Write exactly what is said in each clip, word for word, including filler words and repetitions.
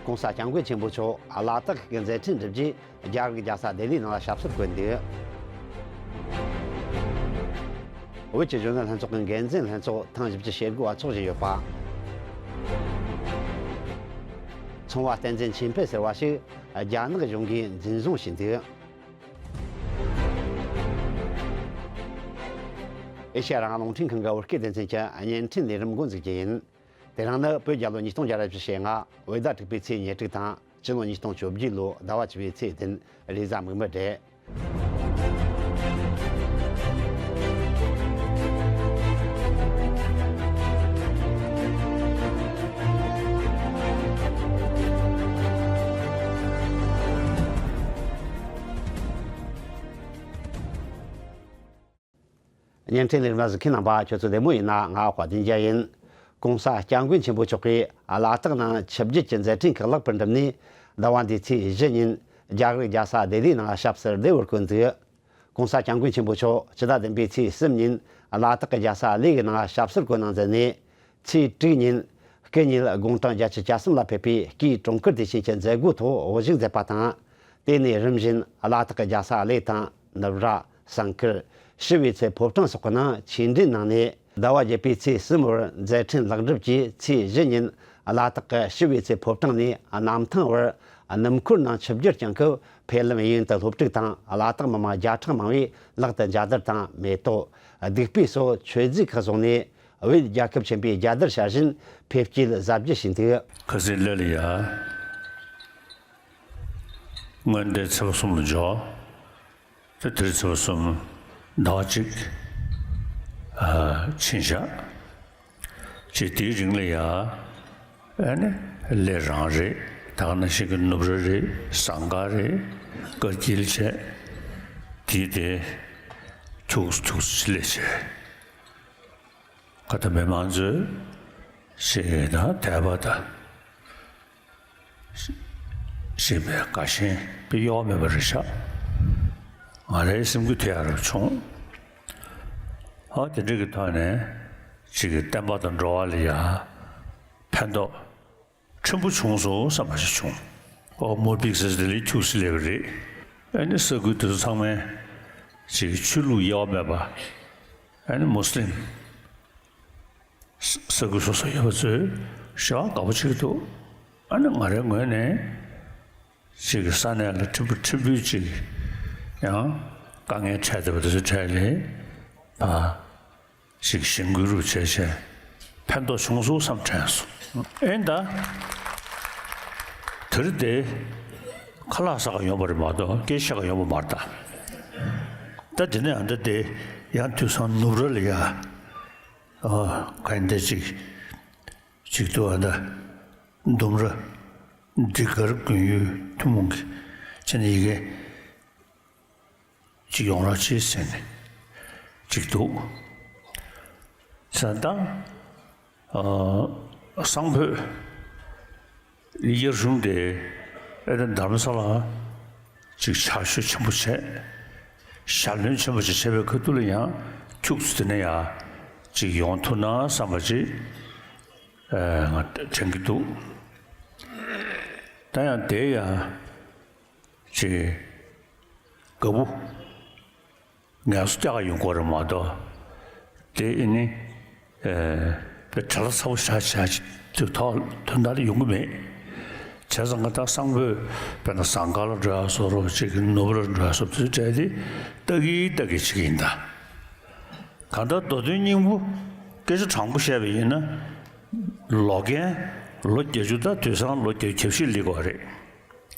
༸གོང་ས་༸སྐྱབས་མགོན་ཆེན་པོ་མཆོག་ལ་དྭགས་ཀྱི་མཛད་འཕྲིན་བསྒྲུབས་རྗེས་རྒྱ་རིགས་རྒྱལ་ས་ལྡི་ལིའི་ནང་ལ་ཞབས་སོར་བཀོད་འདུག། བོད་ཀྱི་གཞོན་ནུ་ལྷན་ཚོགས་ཀྱི་འགན་འཛིན་ལྷན་ཚོགས་ཐེངས་བཞི་བཅུ་ཞེ་དགུ་པ་འཚོགས་བཞིན་ཡོད་པ། ཚོང་བ་བསྟན་འཛིན་ཆོས་འཕེལ་ཟེར་བ་ཞིག་རྒྱ་ནག་གཞུང་གིས་འཛིན་བཟུང་བྱས་འདུག། ཨེ་ཤ་ཡ་རང་དབང་རླུང་འཕྲིན་ཁང་གི་བོད་སྐད་སྡེ་ཚན་གྱི་བརྙན་འཕྲིན་ལས་རིམ་འགོ་འཛུགས་རྒྱུ་ཡིན། དེ་རིང་ནི་བོད་རྒྱལ་ལོ་ཉིས་སྟོང་བརྒྱ་ར་བཞི་བཅུ་ཞེ་ལྔ་བོད་ཟླ་དྲུག་པའི་ཚེས་ཉེར་དྲུག་དང་། སྤྱི་ལོ་ཉིས་སྟོང་བཅོ་བརྒྱད་ལོའི་ཟླ་བ་བཅུ་པའི་ཚེས་བདུན། རེས་གཟའ་མིག་དམར་རེད། བརྙན་འཕྲིན་ལས་རིམ་གཟིགས་མཁན་རྣམ་པ་ཁྱོད་ཚོ་བདེ་མོ་ཡིན་ན། ང་དཔལ་ལྡན་རྒྱལ་ཡིན། ༸གོང་ས་༸སྐྱབས་མགོན་ཆེན་པོ་མཆོག་གིས་ལ་དྭགས་ནང་ཆིབས་བསྒྱུར་གྱི་མཛད་འཕྲིན་ཁག་ལེགས་པར་འགྲུབ་ནས། ཟླ་བ་འདིའི་ཚེས་བཞི་ཉིན་རྒྱ་གར་རྒྱལ་ས་ལྡི་ལིའི་ནང་ཞབས་སོར་བདེ་བར་བཀོད་འདུག། ༸གོང་ས་༸སྐྱབས་མགོན་ཆེན་པོ་མཆོག་ཕྱི་ཟླ་བདུན་པའི་ཚེས་གསུམ་ཉིན་ལ་དྭགས་ཀྱི་རྒྱལ་ས་གླེ་གི་ནང་ཞབས་སོར་བཀོད་གནང་མཛད་ནས། ཚེས་དྲུག་ཉིན་སྐུ་ཉིད་དགུང་གྲངས་བརྒྱད་ཅུ་གྱ་གསུམ་ལ་ཕེབས་པའི་སྐུའི་དྲུང་འཁོར་དེ་བཞིན་གྱི་མཛད་སྒོའི་ཐོག་དབུ་བཞུགས་མཛད་པ་དང་། དེ་ནས་རིམ་བཞིན་ལ་དྭགས་ཀྱི་རྒྱལ་ས་གླེ་དང་། ནུབ་ར། བསང་སྐུར། ཞི་བའི་ཚལ་ཕོ་བྲང་སོགས་ཀྱི་ནང་ཆོས་འབྲེལ་གནང་ནས། ཟླ་བ་བརྒྱད་པའི་ཚེས་གསུམ་བར་མཛད་འཕྲིན་ལེགས་གྲུབ་ཀྱིས། ཚེས་བཞི་ཉིན་ལ་དྭགས་ཀྱི་ཞི་བའི་ཚལ་ཕོ་བྲང་ནས་གནམ་ཐང་བར་སྣུམ་འཁོར་ནང་ཆིབས་བསྒྱུར་བསྐྱངས་སྐབས། ཕེབས་ལམ་གཡས་གཡོན་དུ་སློབ་ཕྲུག་དང་ལ་དྭགས་མི་མང་བརྒྱ་ཕྲག་མང་བས་ལག་ཏུ་འཇའ་དར་དང་མེ་ཏོག། བདུག་སྤོས་སོགས་མཆོད་རྫས་ཁག་བཟུང་ནས། བོད་རྒྱལ་ཁབ་ཆེན་པོའི་རྒྱལ་དར་ཤར་བཞིན་ཕེབས་སྐྱེལ་གཟབ་རྒྱས་བྱས་འདུག། ཁ་སང་ལ་ལ་ཡ། སྔོན་བརྡའི་ཚེས་པ་གསུམ་ལ་འབྱོར། དེ་དེར་ཚེས་པ་གསུམ་ཟླ་བ་གཅིག་ཨ་ཕྱིན་བཞག། ཅེས་དེའི་རིང་ལ་ཡ། ཨ་ནི་གླེ་རང་རེད། ད་ག་ནང་བཞིན་གྱི་ནུབ་ར་རེད། ཟངས་དཀར་རེད། དཀར་སྐྱིལ་བྱས། དེའི་དེ་ཁྱུག་ཁྱུག་ཅིག་གླེ་བྱས། ཁ་ད་མི་མང་ཚོས་ཞིག་དང་དད་པ་དང་། ཞེས་པའི་དགའ་ཞེན་པའི་གཡོ་བ་མེད་པ་རེད་ཤག། ང་རའི་སེམས་འགུལ་ཐེབས་ཡག་རབ་བྱུང་། ཨ་དེ་འདྲ་གི་ཐོག་ནས་ཅིག་གི་བསྟན་པ་དང་འགྲོ་བ་ལ་ཡ་ཕན་ཐོགས་ཕྲན་བུ་བྱུང་སོང་བསམ་པ་ཞིག་བྱུང་། ཨོ་མུར་པིག་ཟེར་དེ་ལས་ཁྱུག་ཙམ་སླེབས་པ་རེད། ཨ་ནི་ས་ཁུལ་དེ་ཚོ་ཚང་མས་ཅིག་ཆོས་ལུགས་གཡོ་བ་མེད་པ། ཨ་ནི་མུ་སི་ལིམ། ས་ས་ཁུལ་སོ་སོ་ཡོད་པ་ཚོས་ཞེ་དྲག་དགའ་པོ་བྱེད་ཀྱི་འདུག། ཨ་ནི་ང་རའི་ངོས་ནས་ཅིག་ས་གནས་ལ་ཕྲན་བུ་ཕྲན་བུ་ཅིག་ཡང་དཀའ་ངལ་འཕྲད་བསྡད་པ་དེ་ཚོའི་གྲས་ལ་ཕར་ཅིག་གཞེན་སྐུལ་རུ་བྱས་བྱས་ཕན་ཐོགས་བྱུང་སོང་བསམ་དྲན་སོང་། ཨེ་ད་དེ་རིང་དེ་ཁ་ལག་ཟ་ག་ཡོང་པ་རེད་མ་གཏོགས་སྐད་ཆ་བཤད་ག་ཡོང་པ་མ་རེད་ད། ད་དེ་ནས་ཨ་ད་དེ་ཡང་དུས་སང་ནུབ་ར་ལ་ཡ། ཨ་ག་ཡིན་ད་ཅིག་ཅིག་ཏུ་ཨ་ད་ལྡུམ་ར་འབྲི་གར་དགོན་ཡུལ་ཐུན་མོང་གི་ཅི་ནས་ཡི་གེ་ཅིག་ཡོང་རོགས་བྱེད་ཟེར་ནས་ཅིག་འདུག་ཟེར་ད། ཨ་སང་ཕོད། དབྱར་གཞུང་དེ་ཨེ་ད་དྷ་རམ་ས་ལ་ཅིག་ཕྱག་ཤུལ་ཆེན་པོ་བྱས། ཞལ་འདོན་ཆེན་པོ་ཅིག་བྱས་པའི་ཁ་ཐུག་ལ་ཡང་ཁྱུག་ཙམ་དེ་ནས་ཡང་ཅིག་ཡོང་ཐུབ་ན་བསམ་པ་ཅིག་ཨ་ང་དྲན་གྱི་འདུག། ད་ཡང་དེ་ཡང་ཅིག་དགའ་པོ། ངལ་གསོ་རྒྱག་ག་ཡོང་དགོས་རེད་མ་གཏོགས། དེ་ཨེ་ནི། ཨེ་དཔེ་བྲེལ་བ་ཚ་པོ་བཞག་བཞག་ཅིག་ཐོག་དོན་དག་ལ་ཡོང་གི་མེད། བྱས་ཙང་ང་ད་སང་ཕོད་དཔེར་ན་ཟངས་དཀར་ལ་འགྲོ་ཡག་བཟོ་འདྲ་ཅིག་ནུབ་ར་འགྲོ་ཡག་བཟོ་འདྲ་ཅིག་དེ་ལྟ་གི་ལྟ་གི་བྱེད་ཀྱི་ཡིན་ད། གང་ལྟར་མདོ་དོན་སྙིང་པོ་སྐད་ཆ་དྲང་པོ་བཤད་པ་ཡིན་ན། ལོ་རྒན་ལོ་བརྒྱད་ཅུ་ད་དུས་སང་ལོ་བརྒྱད་ཅུ་གྱ་བཞི་སླེབས་ཀྱི་ཡོད་རེད།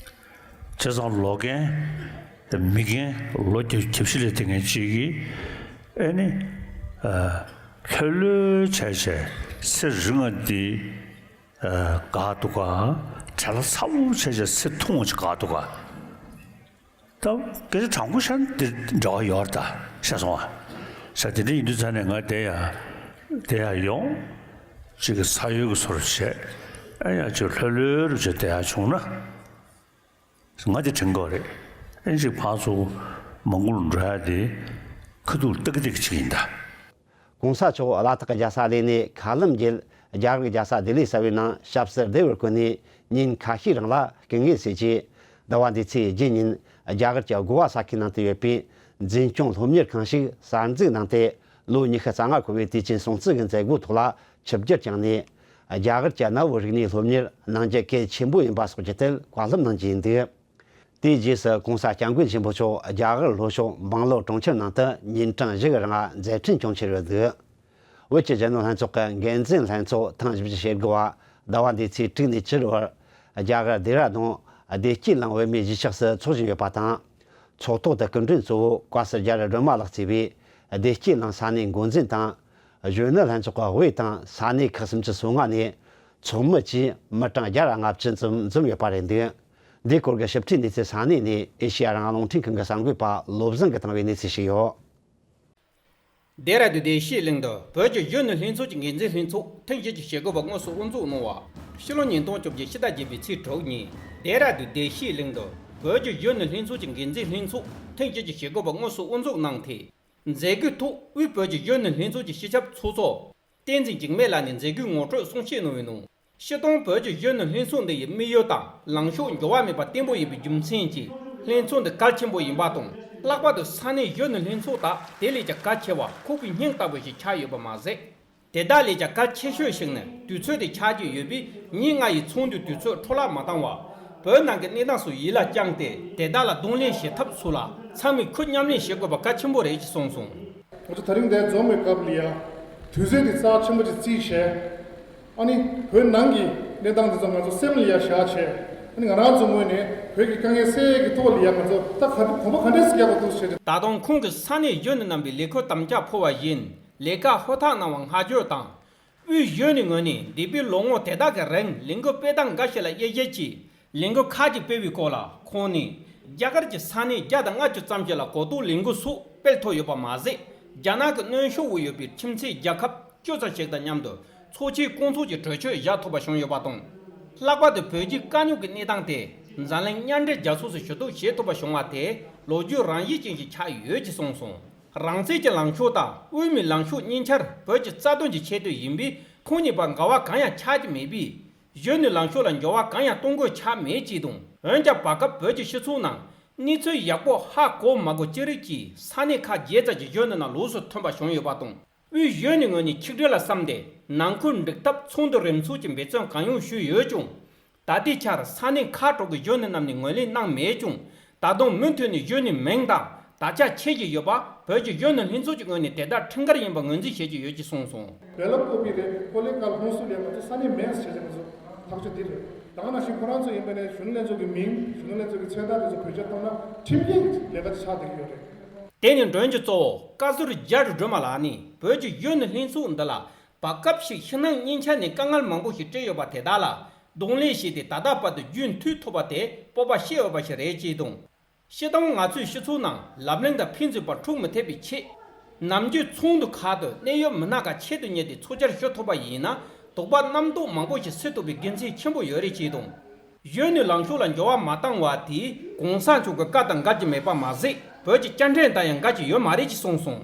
བྱས་ཙང་ལོ་རྒན། མི་རྒན་ལོ་བརྒྱད་ཅུ་གྱ་བཞི་ལ་དེ་ངས་གཅིག་གིས་ཨེ་ནི། ལྷོད་ལྷོད་བྱས་བྱས་ཚེ་རིང་བ་འདི་དགའ་འདུག་ག། བྲེལ་བ་ཚ་པོ་བྱས་བྱས་ཚེ་ཐུང་བ་ཅིག་དགའ་འདུག་ག། ད་སྐད་ཆ་དྲང་པོ་བཤད་ན་འདི་འདྲ་བ་ཡོད་རེད་ད་ཤེས་སོང་ཨ། ས་དེ་འདྲ་ཡིན་དུས་ཙང་ནས་ང་དེ་ཡ་དེ་ཡ་ཡོང་། ཅིག་གི་ས་ཡོལ་གྱི་བཟོ་འདྲ་བྱས། ཨེ་ཡ་ཅིག་ལྷོད་ལྷོད་རུ་བྱས་དེ་ཡ་བྱུང་ན། ང་དེ་དྲན་གྱི་ཡོད་རེད། ཨེ་ཅིག་ཕར་ཚུར་མོན་གྷོ་ལ་འགྲོ་ཡ་དེ་ཁ་ཐུག་ལ་ལྟ་གི་ལྟ་གི་ཅིག་ཡིན་ད། ༸གོང་ས་མཆོག་ལ་དྭགས་རྒྱལ་ས་གླེ་ནས་མཁའ་ལམ་བརྒྱུད་ རྒྱ་གར་རྒྱལ་ས་ལྡི་ལི་གསར་བའི་ནང་ཞབས་སར་བདེ་བར་བཀོད་ནས་ཉིན་ཁ་ཤས་རིང་ལ་སྐུ་ངལ་གསོས་རྗེས། ཟླ་བ་འདིའི་ཚེས་བརྒྱད་ཉིན་རྒྱ་གར་གྱི་གོ་བ་ས་ཁུལ་ནང་དུ་ཡོད་པའི་འཛིན་སྐྱོང་སློབ་གཉེར་ཁང་ཞིག་གསར་འཛུགས་གནང་སྟེ། ལོ་ཉི་ཤུ་རྩ་ལྔ་འཁོར་བའི་དུས་ཆེན་སྲུང་བརྩི་གི་མཛད་སྒོའི་ཐོག་ལ་ཆིབས་བསྒྱུར་བསྐྱངས་ནས། རྒྱ་གར་གྱི་གནའ་བོའི་རིག་གནས་སློབ་གཉེར་གནང་རྒྱུ་གལ་ཆེན་པོ་ཡིན་པ་སོགས་ཀྱི་ཐད་བཀའ་སློབ་གནང་རྒྱུ་ཡིན་འདུག་དེའི་རྗེས་སུ་༸གོང་ས་༸སྐྱབས་མགོན་ཆེན་པོ་མཆོག་རྒྱ་གར་ལྷོ་ཕྱོགས་འབངས་ལོ་གྲོང་ཁྱེར་ནང་དུ་ཉིན་གྲངས་བཞི་གི་རིང་མཛད་འཕྲིན་སྐྱོང་ཆེད་ཡོད་འདུག་བོད་ཀྱི་རྒྱུ་ནོར་ལྷན་ཚོགས་ཀྱི་འགན་འཛིན་ལྷན་ཚོགས་ཐེངས་བཞི་བཅུ་ཞེ་དགུ་བ་ཟླ་བ་འདིའི་ཚེས་དྲུག་ནས་བཅུ་བར་རྒྱ་གར་ལྡེ་ར་ལྡུན་བདེ་སྐྱིད་གླིང་བོད་མིའི་གཞིས་ཆགས་སུ་འཚོགས་བཞིན་ཡོད་པ་དང་། ཚོགས་ཐོག་ཏུ་སྐུ་མགྲོན་གཙོ་བོ་བཀའ་ཟུར་རྒྱ་རི་སྒྲོལ་མ་ལགས་གཙོས་པའི་བདེ་སྐྱིད་གླིང་ས་གནས་འགོ་འཛིན་དང་། གཞོན་ནུ་ལྷན་ཚོགས་ཀྱི་དབུས་དང་ས་གནས་ཁག་སུམ་ཅུ་སོ་ལྔ་ནས་ཚོགས་མི་བཅས་མི་གྲངས་བརྒྱ་དང་ལྔ་བཅུ་ཙམ་འཛོམས་ཡོད་པ་རེད་འདུག་འདིའི་སྐོར་གྱི་ཞིབ་ཕྲའི་གནས་ཚུལ་ས་གནས་ནས་ཨེ་ཤེ་ཡ་རང་དབང་རླུང་འཕྲིན་ཁང་གི་གསར་འགོད་པ་བློ་བཟང་གིས་བཏང་བའི་གནས་ཚུལ་ཞིག་ཡོད། ལྡེ་ར་ལྡུན་བདེ་སྐྱིད་གླིང་དུ་བོད་ཀྱི་གཞོན་ནུ་ལྷན་ཚོགས་ཀྱི་འགན་འཛིན་ལྷན་ཚོགས་ཐེངས་བཞི་བཅུ་ཞེ་དགུ་པ་དངོས་སུ་དབུ་འཛུགས་གནང་བ། ཕྱི་ལོ་ཉིས་སྟོང་བཅོ་བརྒྱད་ཕྱི་ཟླ་བརྒྱད་པའི་ཚེས་དྲུག་ཉིན་ལྡེ་ར་ལྡུན་བདེ་སྐྱིད་གླིང་དུ་བོད་ཀྱི་གཞོན་ནུ་ལྷན་ཚོགས་ཀྱི་འགན་འཛིན་ལྷན་ཚོགས་ཐེངས་བཞི་བཅུ་ཞེ་དགུ་པ་དངོས་སུ་དབུ་འཛུགས་གནང་སྟེ། མཛད་སྒོའི་ཐོག་དབུས་བོད་ཀྱི་གཞོན་ནུ་ལྷན་ཚོགས་ཀྱི་སྤྱི་ཁྱབ་ཚོགས་གཙོ་བསྟན་འཛིན་འཇིགས་མེད་ལགས་ནས་མཛད་སྒོའི་ངོ་སྤྲོད་གསུང་བཤད་གནང་བའི་ནང་། སྤྱིར་བཏང་བོད་ཀྱི་གཞོན་ནུ་ལྷན་ཚོགས་འདི་ཡི་དམིགས་ཡུལ་དང་ལངས་ཕྱོགས་འགྱུར་བ་མེད་པ་བརྟན་པོ་ཡིན་པའི་རྒྱུ་མཚན་གྱིས་ལྷན་ཚོགས་འདི་གལ་ཆེན་པོ་ཡིན་པ་དང་། ལྷག་པར་དུ་ས་གནས་གཞོན་ནུ་ལྷན་ཚོགས་དག་དེ་ལས་ཀྱང་གལ་ཆེ་བ་ཁོག་པའི་སྙིང་ལྟ་བུ་ཞིག་ཆགས་ཡོད་པ་མ་ཟད། དེ་དག་ལས་ཀྱང་གལ་ཆེ་ཤོས་ཤིག་ནི་དུས་ཚོད་དེ་ཆགས་ཀྱི་ཡོད་པས། ཉིན་ལྔ་ཡི་ཚོགས་འདུའི་དུས་ཚོད་འཕྲོ་བརླག་མ་བཏང་བར་བོད་ནང་གི་གནས་སྟངས་སོགས་ཡིད་ལ་བཅངས་ཏེ། དེ་དག་ལ་གདོང་ལེན་བྱེད་ཐབས་སོགས་ལ་ཚང་མས་ཁུར་མཉམ་ལེན་བྱེད་དགོས་པ་གལ་ཆེན་པོ་རེད་ཅེས་གསུངས་སོང་། ང་ཚོ་དེ་རིང་འདིར་འཛོམས་པའི་སྐབས་ལ་ཡང་དུས་ཚོད་འདི་རྩ་ཆེན་པོ་ཅིག་བརྩིས་བྱས། ཨ་ནི་བོད་ནང་གི་གནས་སྟངས་འདི་ཚོ་ང་ཚོ་སེམས་ལ་ཡང་བཞག་བྱས། ཨ་ནི་ང་རང་ཚོའི་ངོས་ནས་བོད་ཀྱི་དཀའ་ངལ་སེལ་ཡས་ཀྱི་ཐོག་ལ་ཡང་ང་ཚོ་ད་ག་གོམ་པ་ག་འདྲས་སེ་རྒྱག་དགོས་འདུག་ཟེར་ཏེ། ད་དུང་ཁོང་གིས་ས་གནས་གཞོན་ནུ་རྣམ་པས་ལས་ཁུར་དམ་བཅའ་ཕོག་པ་བཞིན་ལས་ཀ་ཧུར་ཐག་གནང་བར་བསྔགས་བརྗོད་དང་། དབུས་གཞོན་ནུའི་ངོས་ནས་འདས་པའི་ལོ་ངོ་དེ་དག་གི་རིང་ལས་འགུལ་སྤེལ་སྟངས་འགའ་ཞིག་ལ་དབྱེ་ཞིབ་ཀྱིས། ལས་འགུལ་ཁག་ཅིག་སྤེལ་བའི་སྐོར་ལ་ཁོང་ནས། རྒྱ་གར་གྱི་ས་གནས་བརྒྱ་དང་ལྔ་བཅུ་ཙམ་ཞིག་ལ་གོ་རྟོགས་ལས་འགུལ་སོགས་སྤེལ་ཐུབ་ཡོད་པ་མ་ཟད། རྒྱ་ནག་གི་གནོན་ཤུགས་འོག་ཡོད་པའི་ཁྱིམ་མཚེས་རྒྱལ་ཁབ་བཅུ་ཙམ་ཞིག་དང་མཉམ་དུ་ཚོགས་ཆེན་སྐོང་ཚོགས་ཀྱི་གྲོས་ཆོད་བཞག་ཐུབ་པ་བྱུང་ཡོད་པ་དང་། ལྷག་པར་དུ་བོད་བརྒྱུད་དཀའ་རྙོག་གི་གནས་སྟངས་དེ་འཛམ་གླིང་མཉམ་འབྲེལ་རྒྱལ་ཚོགས་སུ་ཞུ་གཏུག་བྱེད་ཐུབ་པ་བྱུང་བ་དེ་ལོ་རྒྱུས་རང་བཞིན་ཅན་ཞིག་ཆགས་ཡོད་ཅེས་གསུངས་སོང་། རང་བཙན་གྱི་ལངས་ཕྱོགས་དང་དབུ་མའི་ལངས་ཕྱོགས་གཉིས་ཆར་བོད་ཀྱི་རྩ་དོན་གྱི་ཆེད་དུ་ཡིན་པས། ཁོང་གཉིས་བར་འགལ་བ་གང་ཡང་ཆགས་ཀྱི་མེད་པས། གཞོན་ནུའི་ལངས་ཕྱོགས་ལ་འགྱུར་བ་གང་ཡང་གཏོང་དགོས་ཆགས་མེད་ཅེས་དང་། འོན་ཀྱང་བར་སྐབས་བོད་ཀྱི་སྤྱི་ཚོགས་ནང་གནས་ཚུལ་ཡག་པོ་ཧ་གོ་མ་གོ་ཅི་རིགས་ཀྱིས་ས་གནས་ཁག་བརྒྱད་ཙམ་གྱི་གཞོན་ནུ་རྣམས་ལོགས་སུ་ཐོན་པ་བྱུང་ཡོད་པ་དང་། དབུས་གཞོན་ནུའི་ངོས་ནས་ཆིག་སྒྲིལ་ལ་བསམ་སྟེ་ནང་ཁུལ་འགྲིག་ཐབས་ཚོགས་འདུ་རིམ་ཚོགས་ཀྱི་འབད་བརྩོན་གང་ཡོང་ཞུས་ཡོད་ཀྱང་། ད་ལྟའི་ཆར་ས་གནས་ཁག་དྲུག་གི་གཞོན་ནུ་རྣམས་ནས་ངོས་ལེན་གནང་མེད་ཀྱང་། ད་དུང་མུ་མཐུད་ནས་གཞོན་ནུའི་མིང་དང་དར་ཆ་འཁྱེར་གྱི་ཡོད་པ། བོད་ཀྱི་གཞོན་ནུ་ལྷན་ཚོགས་ཀྱི་ངོས་ནས་དེ་ལྟར་ཁྲིམས་འགལ་ཡིན་པ་ངོས་འཛིན་བྱེད་ཀྱི་ཡོད་ཅེས་གསུངས་སོང་། བེ་ལ་ཀོ་པི་རེད། ཀོ་ལི་གྷལ་ཧོན་སུར་ལ་ང་ཚོ་ས་གནས་མེད་ཟེར་བྱས་ང་ཚོ་ཐག་གཅོད་འདི་རེད། ད་ག་ནང་བཞིན་ཁོ་རང་ཚོ་ཡིན་པ་ནས་གཞོན་ནུ་ལྷན་ཚོགས་ཀྱི་མིང་། གཞོན་ནུ་ལྷན་ཚོགས་ཀྱི་མཚན་རྟགས་དེ་ཚོ་བེད་སྤྱོད་བཏང་ན་ཁྲིམས་འགལ་གྱི་ལས་ཀ་ཆགས་བསྡད་ཀྱི་ཡོད་རེད། དེ་ནི་མགྲོན་གྱི་གཙོ་བོ་བཀའ་ཟུར་རྒྱ་རི་སྒྲོལ་མ་ལགས་ནས་བོད་ཀྱི་གཞོན་ནུ་ལྷན་ཚོགས་འདི་ལ་བར་སྐབས་ཤིག་ཕྱི་ནང་གཉིས་ཆ་ནས་དཀའ་ངལ་མང་པོ་ཞིག་འཕྲད་ཡོད་པ་དེ་དག་ལ་གདོང་ལེན་བྱས་ཏེ། ད་ལྟ་བར་དུ་རྒྱུན་མཐུད་ཐུབ་པ་དེ་སྤོབས་པ་བྱེད་འོས་པ་ཞིག་རེད་ཅེས་དང་། སྤྱིར་བཏང་ང་ཚོའི་སྤྱི་ཚོགས་ནང་ལབ་གླེང་དང་ཕན་ཚུན་བར་འཁྲུག་མི་ཐེབས་པའི་ཆེད། ནམ་རྒྱུན་ཚོགས་འདུ་ཁག་ཏུ་གནད་ཡོད་མི་སྣ་ཁག་ཆེད་དུ་གཉེར་ཏེ་ཚོགས་བཅར་ཞུ་ཐུབ་པ་ཡིན་ན། དོགས་པ་རྣམ་རྟོག་མང་པོ་ཞིག་སེལ་ཐུབ་པའི་དགེ་མཚན་ཆེན་པོ་ཡོད་རེད་ཅེས་དང་། གཞོན་ནུའི་ལངས་ཕྱོགས་ལ་འགྱུར་བ་མ་བཏང་བ་དེས་གོང་ས་མཆོག་གི་བཀའ་དང་འགལ་གྱི་མེད་པ་མ་ཟད། བོད་ཀྱི་བཅའ་ཁྲིམས་དང་ཡང་འགལ་གྱི་ཡོད་མ་རེད་ཅེས་གསུངས་སོང་།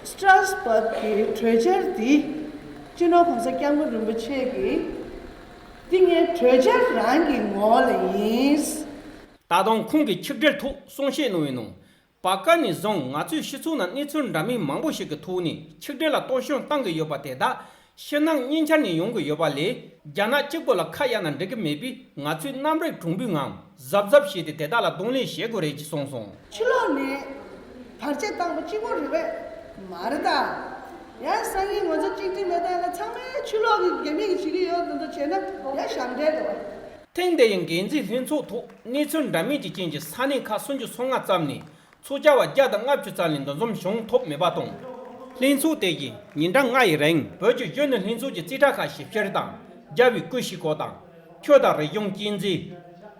སི་ཊ་ར་སི་བྷག་གི་གྲོས་འཆར་འདི་སྤྱི་ནོར་༸གོང་ས་༸སྐྱབས་མགོན་རིན་པོ་ཆེ་གིས་འདི་ངའི་གྲོས་འཆར་རང་གི་ངོ་ལ་ཡིན། ད་དུང་ཁོང་གིས་ཆིག་སྒྲིལ་ཐོག་གསུང་བཤད་གནང་བའི་ནང་། བར་སྐབས་ནས་བཟུང་ང་ཚོའི་སྤྱི་ཚོགས་ནང་གནས་ཚུལ་འདྲ་མིན་མང་པོ་ཞིག་གི་ཐོག་ནས་ཆིག་སྒྲིལ་ལ་གཏོར་སྐྱོན་བཏང་གི་ཡོད་པ་དེ་དག་ཕྱི་ནང་གཉིས་ཆར་ནས་ཡོང་གི་ཡོད་པ་ལས། རྒྱ་ནག་གཅིག་པུ་ལ་ཁ་གཡར་ན་འགྲིག་གི་མེད་པས། ང་ཚོས་རྣམ་རིག་གྲུང་པོའི་ངང་གཟབ་གཟབ་བྱས་ཏེ་དེ་དག་ལ་གདོང་ལེན་བྱེད་དགོས་རེད་ཅེས་གསུངས་སོང་། ཕྱི་ལོགས་ནས་བར་ཆད་བཏང་པ་གཅིག་པོ་རེད་པས་མ་རེད་ད། ཡང་སང་ཉིན་ང་ཚོ་གཅིག་སྒྲིལ་མེད་དང་ལ་ཚང་མས་ཕྱི་ལོགས་ཀྱི་རྒྱ་མི་གིས་བྱེད་ཀྱི་ཡོད་དེ་ཚོ་བྱས་ན་ཡང་ཞབས་འདྲེན་རེད་པ། ཐེངས་འདི་ཡི་འགན་འཛིན་ལྷན་ཚོགས་ཐོག་གནས་ཚུལ་འདྲ་མིན་གྱི་རྐྱེན་གྱིས་ས་གནས་ཁག་སུམ་ཅུ་སོ་ལྔ་ཙམ་ནས་ཚོགས་བཅར་བ་བརྒྱ་དང་ལྔ་བཅུ་ཙམ་ལས་འདུ་འཛོམས་བྱུང་ཐུབ་མེད་པ་དང་། ལྷན་ཚོགས་དེ་བཞིན་ཉིན་གྲངས་ལྔ་ཡི་རིང་བོད་ཀྱི་གཞོན་ནུ་ལྷན་ཚོགས་ཀྱི་རྩིས་ཁྲ་ཁག་ཞིབ་བཤེར་དང་། རྒྱལ་བའི་སྐུ་ཞིག་སྐོར་དང་། ཆོས་དང་རིག་གཞུང་གཅེས་འཛིན།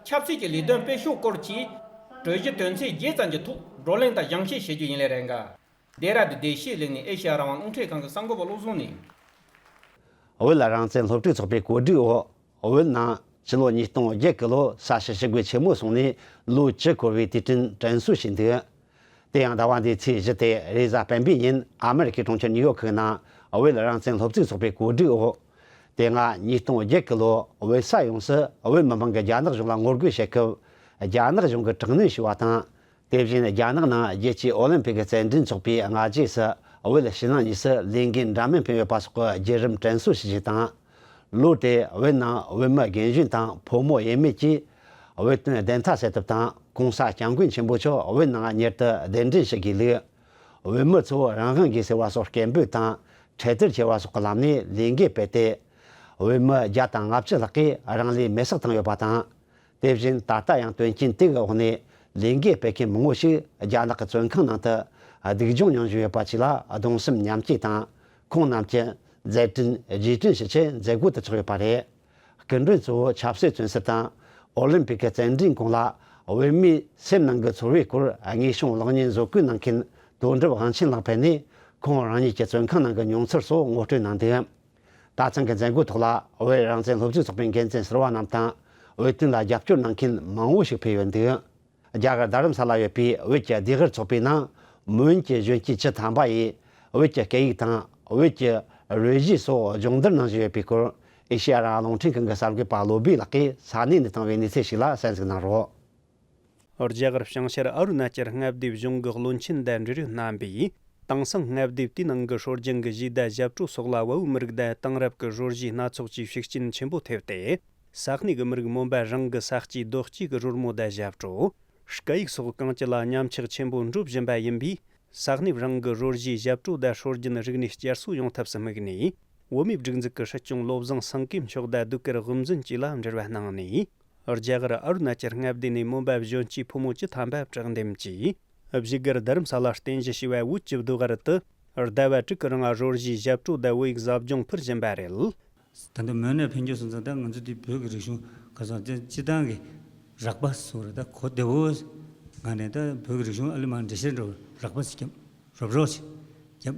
ཆབ་སྲིད་ཀྱི་ལས་དོན་སྤེལ་ཕྱོགས་སྐོར་བཅས་གྲོས་གཞི་དོན་ཚན་བརྒྱད་ཙམ་གྱི་ཐོག་བགྲོ་གླེང་དང་སྦྱང་བཤད་བྱེད་རྒྱུ་ཡིན་ལས་རེད་འགའ། ལྡེ་ར་ལྡུན་བདེ་སྐྱིད་གླིང་ནས་ཨེ་ཤེ་ཡ་རང་དབང་རླུང་འཕྲིན་ཁང་གི་གསར་འགོད་པ་བློ་བཟང་ནས། བོད་རང་བཙན་སློབ་ཕྲུག་ཚོགས་པའི་གོ་སྒྲིག་འོག་བོད་ནང་ཕྱི་ལོ་ཉིས་སྟོང་བརྒྱད་ཀྱི་ལོ་ས་བྱི་ཞི་རྒོལ་ཆེན་མོ་སོང་ནས་ལོ་བཅུ་འཁོར་བའི་དུས་དྲན་དྲན་གསོ་བྱས་འདུག་དེ་ཡང་ཟླ་བ་འདིའི་ཚེས་བཞི་སྟེ་རེས་གཟའ་སྤེན་པའི་ཉིན་ཨ་མེ་རི་ཁའི་གྲོང་ཁྱེར་ནིའུ་ཡོག་གི་ནང་བོད་རང་བཙན་སློབ་ཕྲུག་ཚོགས་པའི་གོ་སྒྲིག་འོག་དེ་སྔ་ཉིས་སྟོང་བརྒྱད་གི་ལོ་བོད་ས་ཡོངས་སུ་བོད་མི་མང་གིས་རྒྱ་ནག་གཞུང་ལ་ངོ་རྒོལ་བྱེད་སྐབས། རྒྱ་ནག་གཞུང་གིས་དྲག་གནོན་བྱས་པ་དང་། དེ་བཞིན་རྒྱ་ནག་ནང་རྒྱལ་སྤྱིའི་ཨོ་ལིམ་ཕིག་གི་རྩེད་འགྲན་ཚོགས་པའི་སྔ་རྗེས་སུ། བོད་ཕྱི་ནང་གཉིས་སུ་ལས་འགུལ་འདྲ་མིན་སྤེལ་ཡོད་པ་སོགས་ཀྱི་བརྒྱུད་རིམ་དྲན་གསོ་ཞུ་རྒྱུ་དང་། ལོ་དེར་བོད་ནང་བོད་མི་རྒན་གཞོན་དང་ཕོ་མོ་ཡས་མས་ཀྱིས་བོད་དོན་བདེན་མཐའ་གསལ་ཐབས་དང་། གོང་ས་སྐྱབས་མགོན་ཆེན་པོ་མཆོག་བོད་ནང་མྱུར་དུ་གདན་འདྲེན་ཞུ་དགོས་ལུགས། བོད་མི་ཚོ་རང་དབང་དགོས་ཟེར་བ་སོགས་སྐད་འབོད་དང་། འཕྲེད་དར་འཁྱེར་བ་སོགས་ཀྱི་ལམ་ནས་ལས་འགུལ་སྤེལ་ཏེ། བོད་མི་བརྒྱ་དང་ལྔ་བཅུ་ལྷག་གིས་རང་ལུས་མེར་སྲེག་བཏང་ཡོད་པ་དང་། དེ་བཞིན་ད་ལྟ་ཡང་དོན་རྐྱེན་དེ་གི་འོག་ནས་ལས་འགུལ་སྤེལ་མཁན་མང་པོ་ཞིག་རྒྱ་ནག་གི་བཙོན་ཁང་ནང་དུ་སྡུག་སྦྱོང་མྱོང་བཞིན་ཡོད་པ་བཅས་ལ་གདུང་སེམས་མཉམ་སྐྱེད་དང་། ཁོང་རྣམས་ཀྱི་མཛད་འཕྲིན་རྗེས་དྲན་ཞུ་ཆེད་མཛད་སྒོ་དེ་ཚོགས་ཡོད་པ་རེད། སྐུ་མགྲོན་གཙོ་བོ་ཆབ་སྲིད་བཙོན་ཟུར་དང་། ཨོ་ལིམ་པིག་གི་རྩེད་འགྲན་གོང་ལ་བོད་མིའི་སེམས་ནང་གི་ཚོར་བའི་སྐོར་དངོས་བྱུང་གློག་བརྙན་བཟོ་བཀོད་གནང་མཁན་དོན་གྲུབ་དབང་ཆེན་ལགས་ཕེབས་ནས། ཁོང་རང་ཉིད་ཀྱི་བཙོན་ཁང་ནང་གི་མྱོང་ཚོར་སོགས་ངོ་སྤྲོད་གནང་འདུག་ད་ཐེངས་ཀྱི་མཛད་སྒོ་ཐོག་ལ་བོད་རང་བཙན་སློབ་ཕྲུག་ཚོགས་པའི་འགན་འཛིན་ཟུར་པ་རྣམས་དང་། བོད་དོན་ལ་རྒྱབ་སྐྱོར་གནང་མཁན་མང་པོ་ཞིག་ཕེབས་ཡོད་འདུག་རྒྱ་གར་རྡ་རམ་ས་ལ་ཡོད་པའི་བོད་ཀྱི་བདེ་སྒྲིག་ཚོགས་པའི་ནང་མོན་གྱི་གཞོན་སྐྱེས་བཅུ་ཐམ་པ་ཡིས་བོད་ཀྱི་སྐད་ཡིག་དང་བོད་ཀྱི་རོལ་གཞས་སོགས་སྦྱོང་བརྡར་གནང་བཞིན་ཡོད་པའི་སྐོར། ཨེ་ཤེ་ཡ་རང་དབང་རླུང་འཕྲིན་ཁང་གི་གསར་འགོད་པ་བློ་བྷེ་ལགས་ཀྱིས་ས་གནས་ནས་བཏང་བའི་གནས་ཚུལ་ཞིག་ལ་གསན་གཟིགས་གནང་རོགས། རྒྱ་གར་བྱང་ཤར་ཨ་རུ་ན་ཅལ་མངའ་སྡེའི་གཞུང་གི་བློན་ཆེན་དང་འབྲེལ་ཡོད་རྣམ་པས། དེང་སང་མངའ་སྡེ་དེའི་ནང་གི་སྲོལ་རྒྱུན་གྱི་གཞས་དང་ཞབས་བྲོ་སོགས་ལ་བལ་པོའི་མི་རིགས་དང་དེང་རབས་ཀྱི་སྲོལ་གཞས་སྣ་ཚོགས་ཀྱི་ཤུགས་རྐྱེན་ཆེན་པོ་ཐེབས་ཏེ། ས་གནས་ཀྱི་མི་རིགས་མོན་པ་རང་གི་ས་སྐྱེས་རྡོ་སྐྱེས་ཀྱི་རོལ་མོ་དང་ཞབས་བྲོ། སྐད་ཡིག་སོགས་གང་ཅི་ལ་ཉམས་ཆག་ཆེན་པོ་འགྲོ་བཞིན་པ་ཡིན་པས། ས་གནས་རང་གི་རོལ་གཞས་ཞབས་བྲོ་དང་སྲོལ་རྒྱུན་རིག་གནས་བསྐྱར་གསོ་ཡོང་ཐབས་སུ་དམིགས་ནས། བོད་མིའི་སྒྲིག་འཛུགས་ཀྱི་སྲིད་སྐྱོང་བློ་བཟང་སེང་གེ་མཆོག་དང་ཟློས་གར་དབུ་འཛིན་བཅས་ལ་འབྲེལ་བ་གནང་ནས། རྒྱ་གར་ཨ་རུ་ན་ཅལ་མངའ་སྡེ་ནས་མོན་པ་གཞོན་སྐྱེས་ཕོ་མོ་བཅུ་ཐམ་པ་དྲག་འདེམས་ཀྱིས། བཞུགས་སྒར་རྡ་རམ་ས་ལར་རྟེན་གཞི་བྱས་པའི་བོད་ཀྱི་ཟློས་གར་དུ། ཟླ་བ་དྲུག་གི་རིང་རོལ་གཞས་ཞབས་བྲོ་དང་བོད་ཡིག་ཟབ་སྦྱོང་ཕུལ་བཞིན་པ་རེད། ད་ལྟ་མོན་ནས་ཕེབས་རྒྱུ་སོང་ཙང་། ད་ང་ཚོ་འདི་བོད་ཀྱི་རིག་གཞུང་ག་ཚོད་སྤྱི་བཏང་གི་རགས་པ་སོགས་རེད། ད་གོ་བདེ་བོ་ངང་ནས་ད་བོད་ཀྱི་རིག་གཞུང་ཨ་ལི་མ་འགྲེལ་བཤད་འགྲོ་རགས་པ་ཞིག་བརྒྱབ། རོབ་རོབ་ཅིག་བརྒྱབ།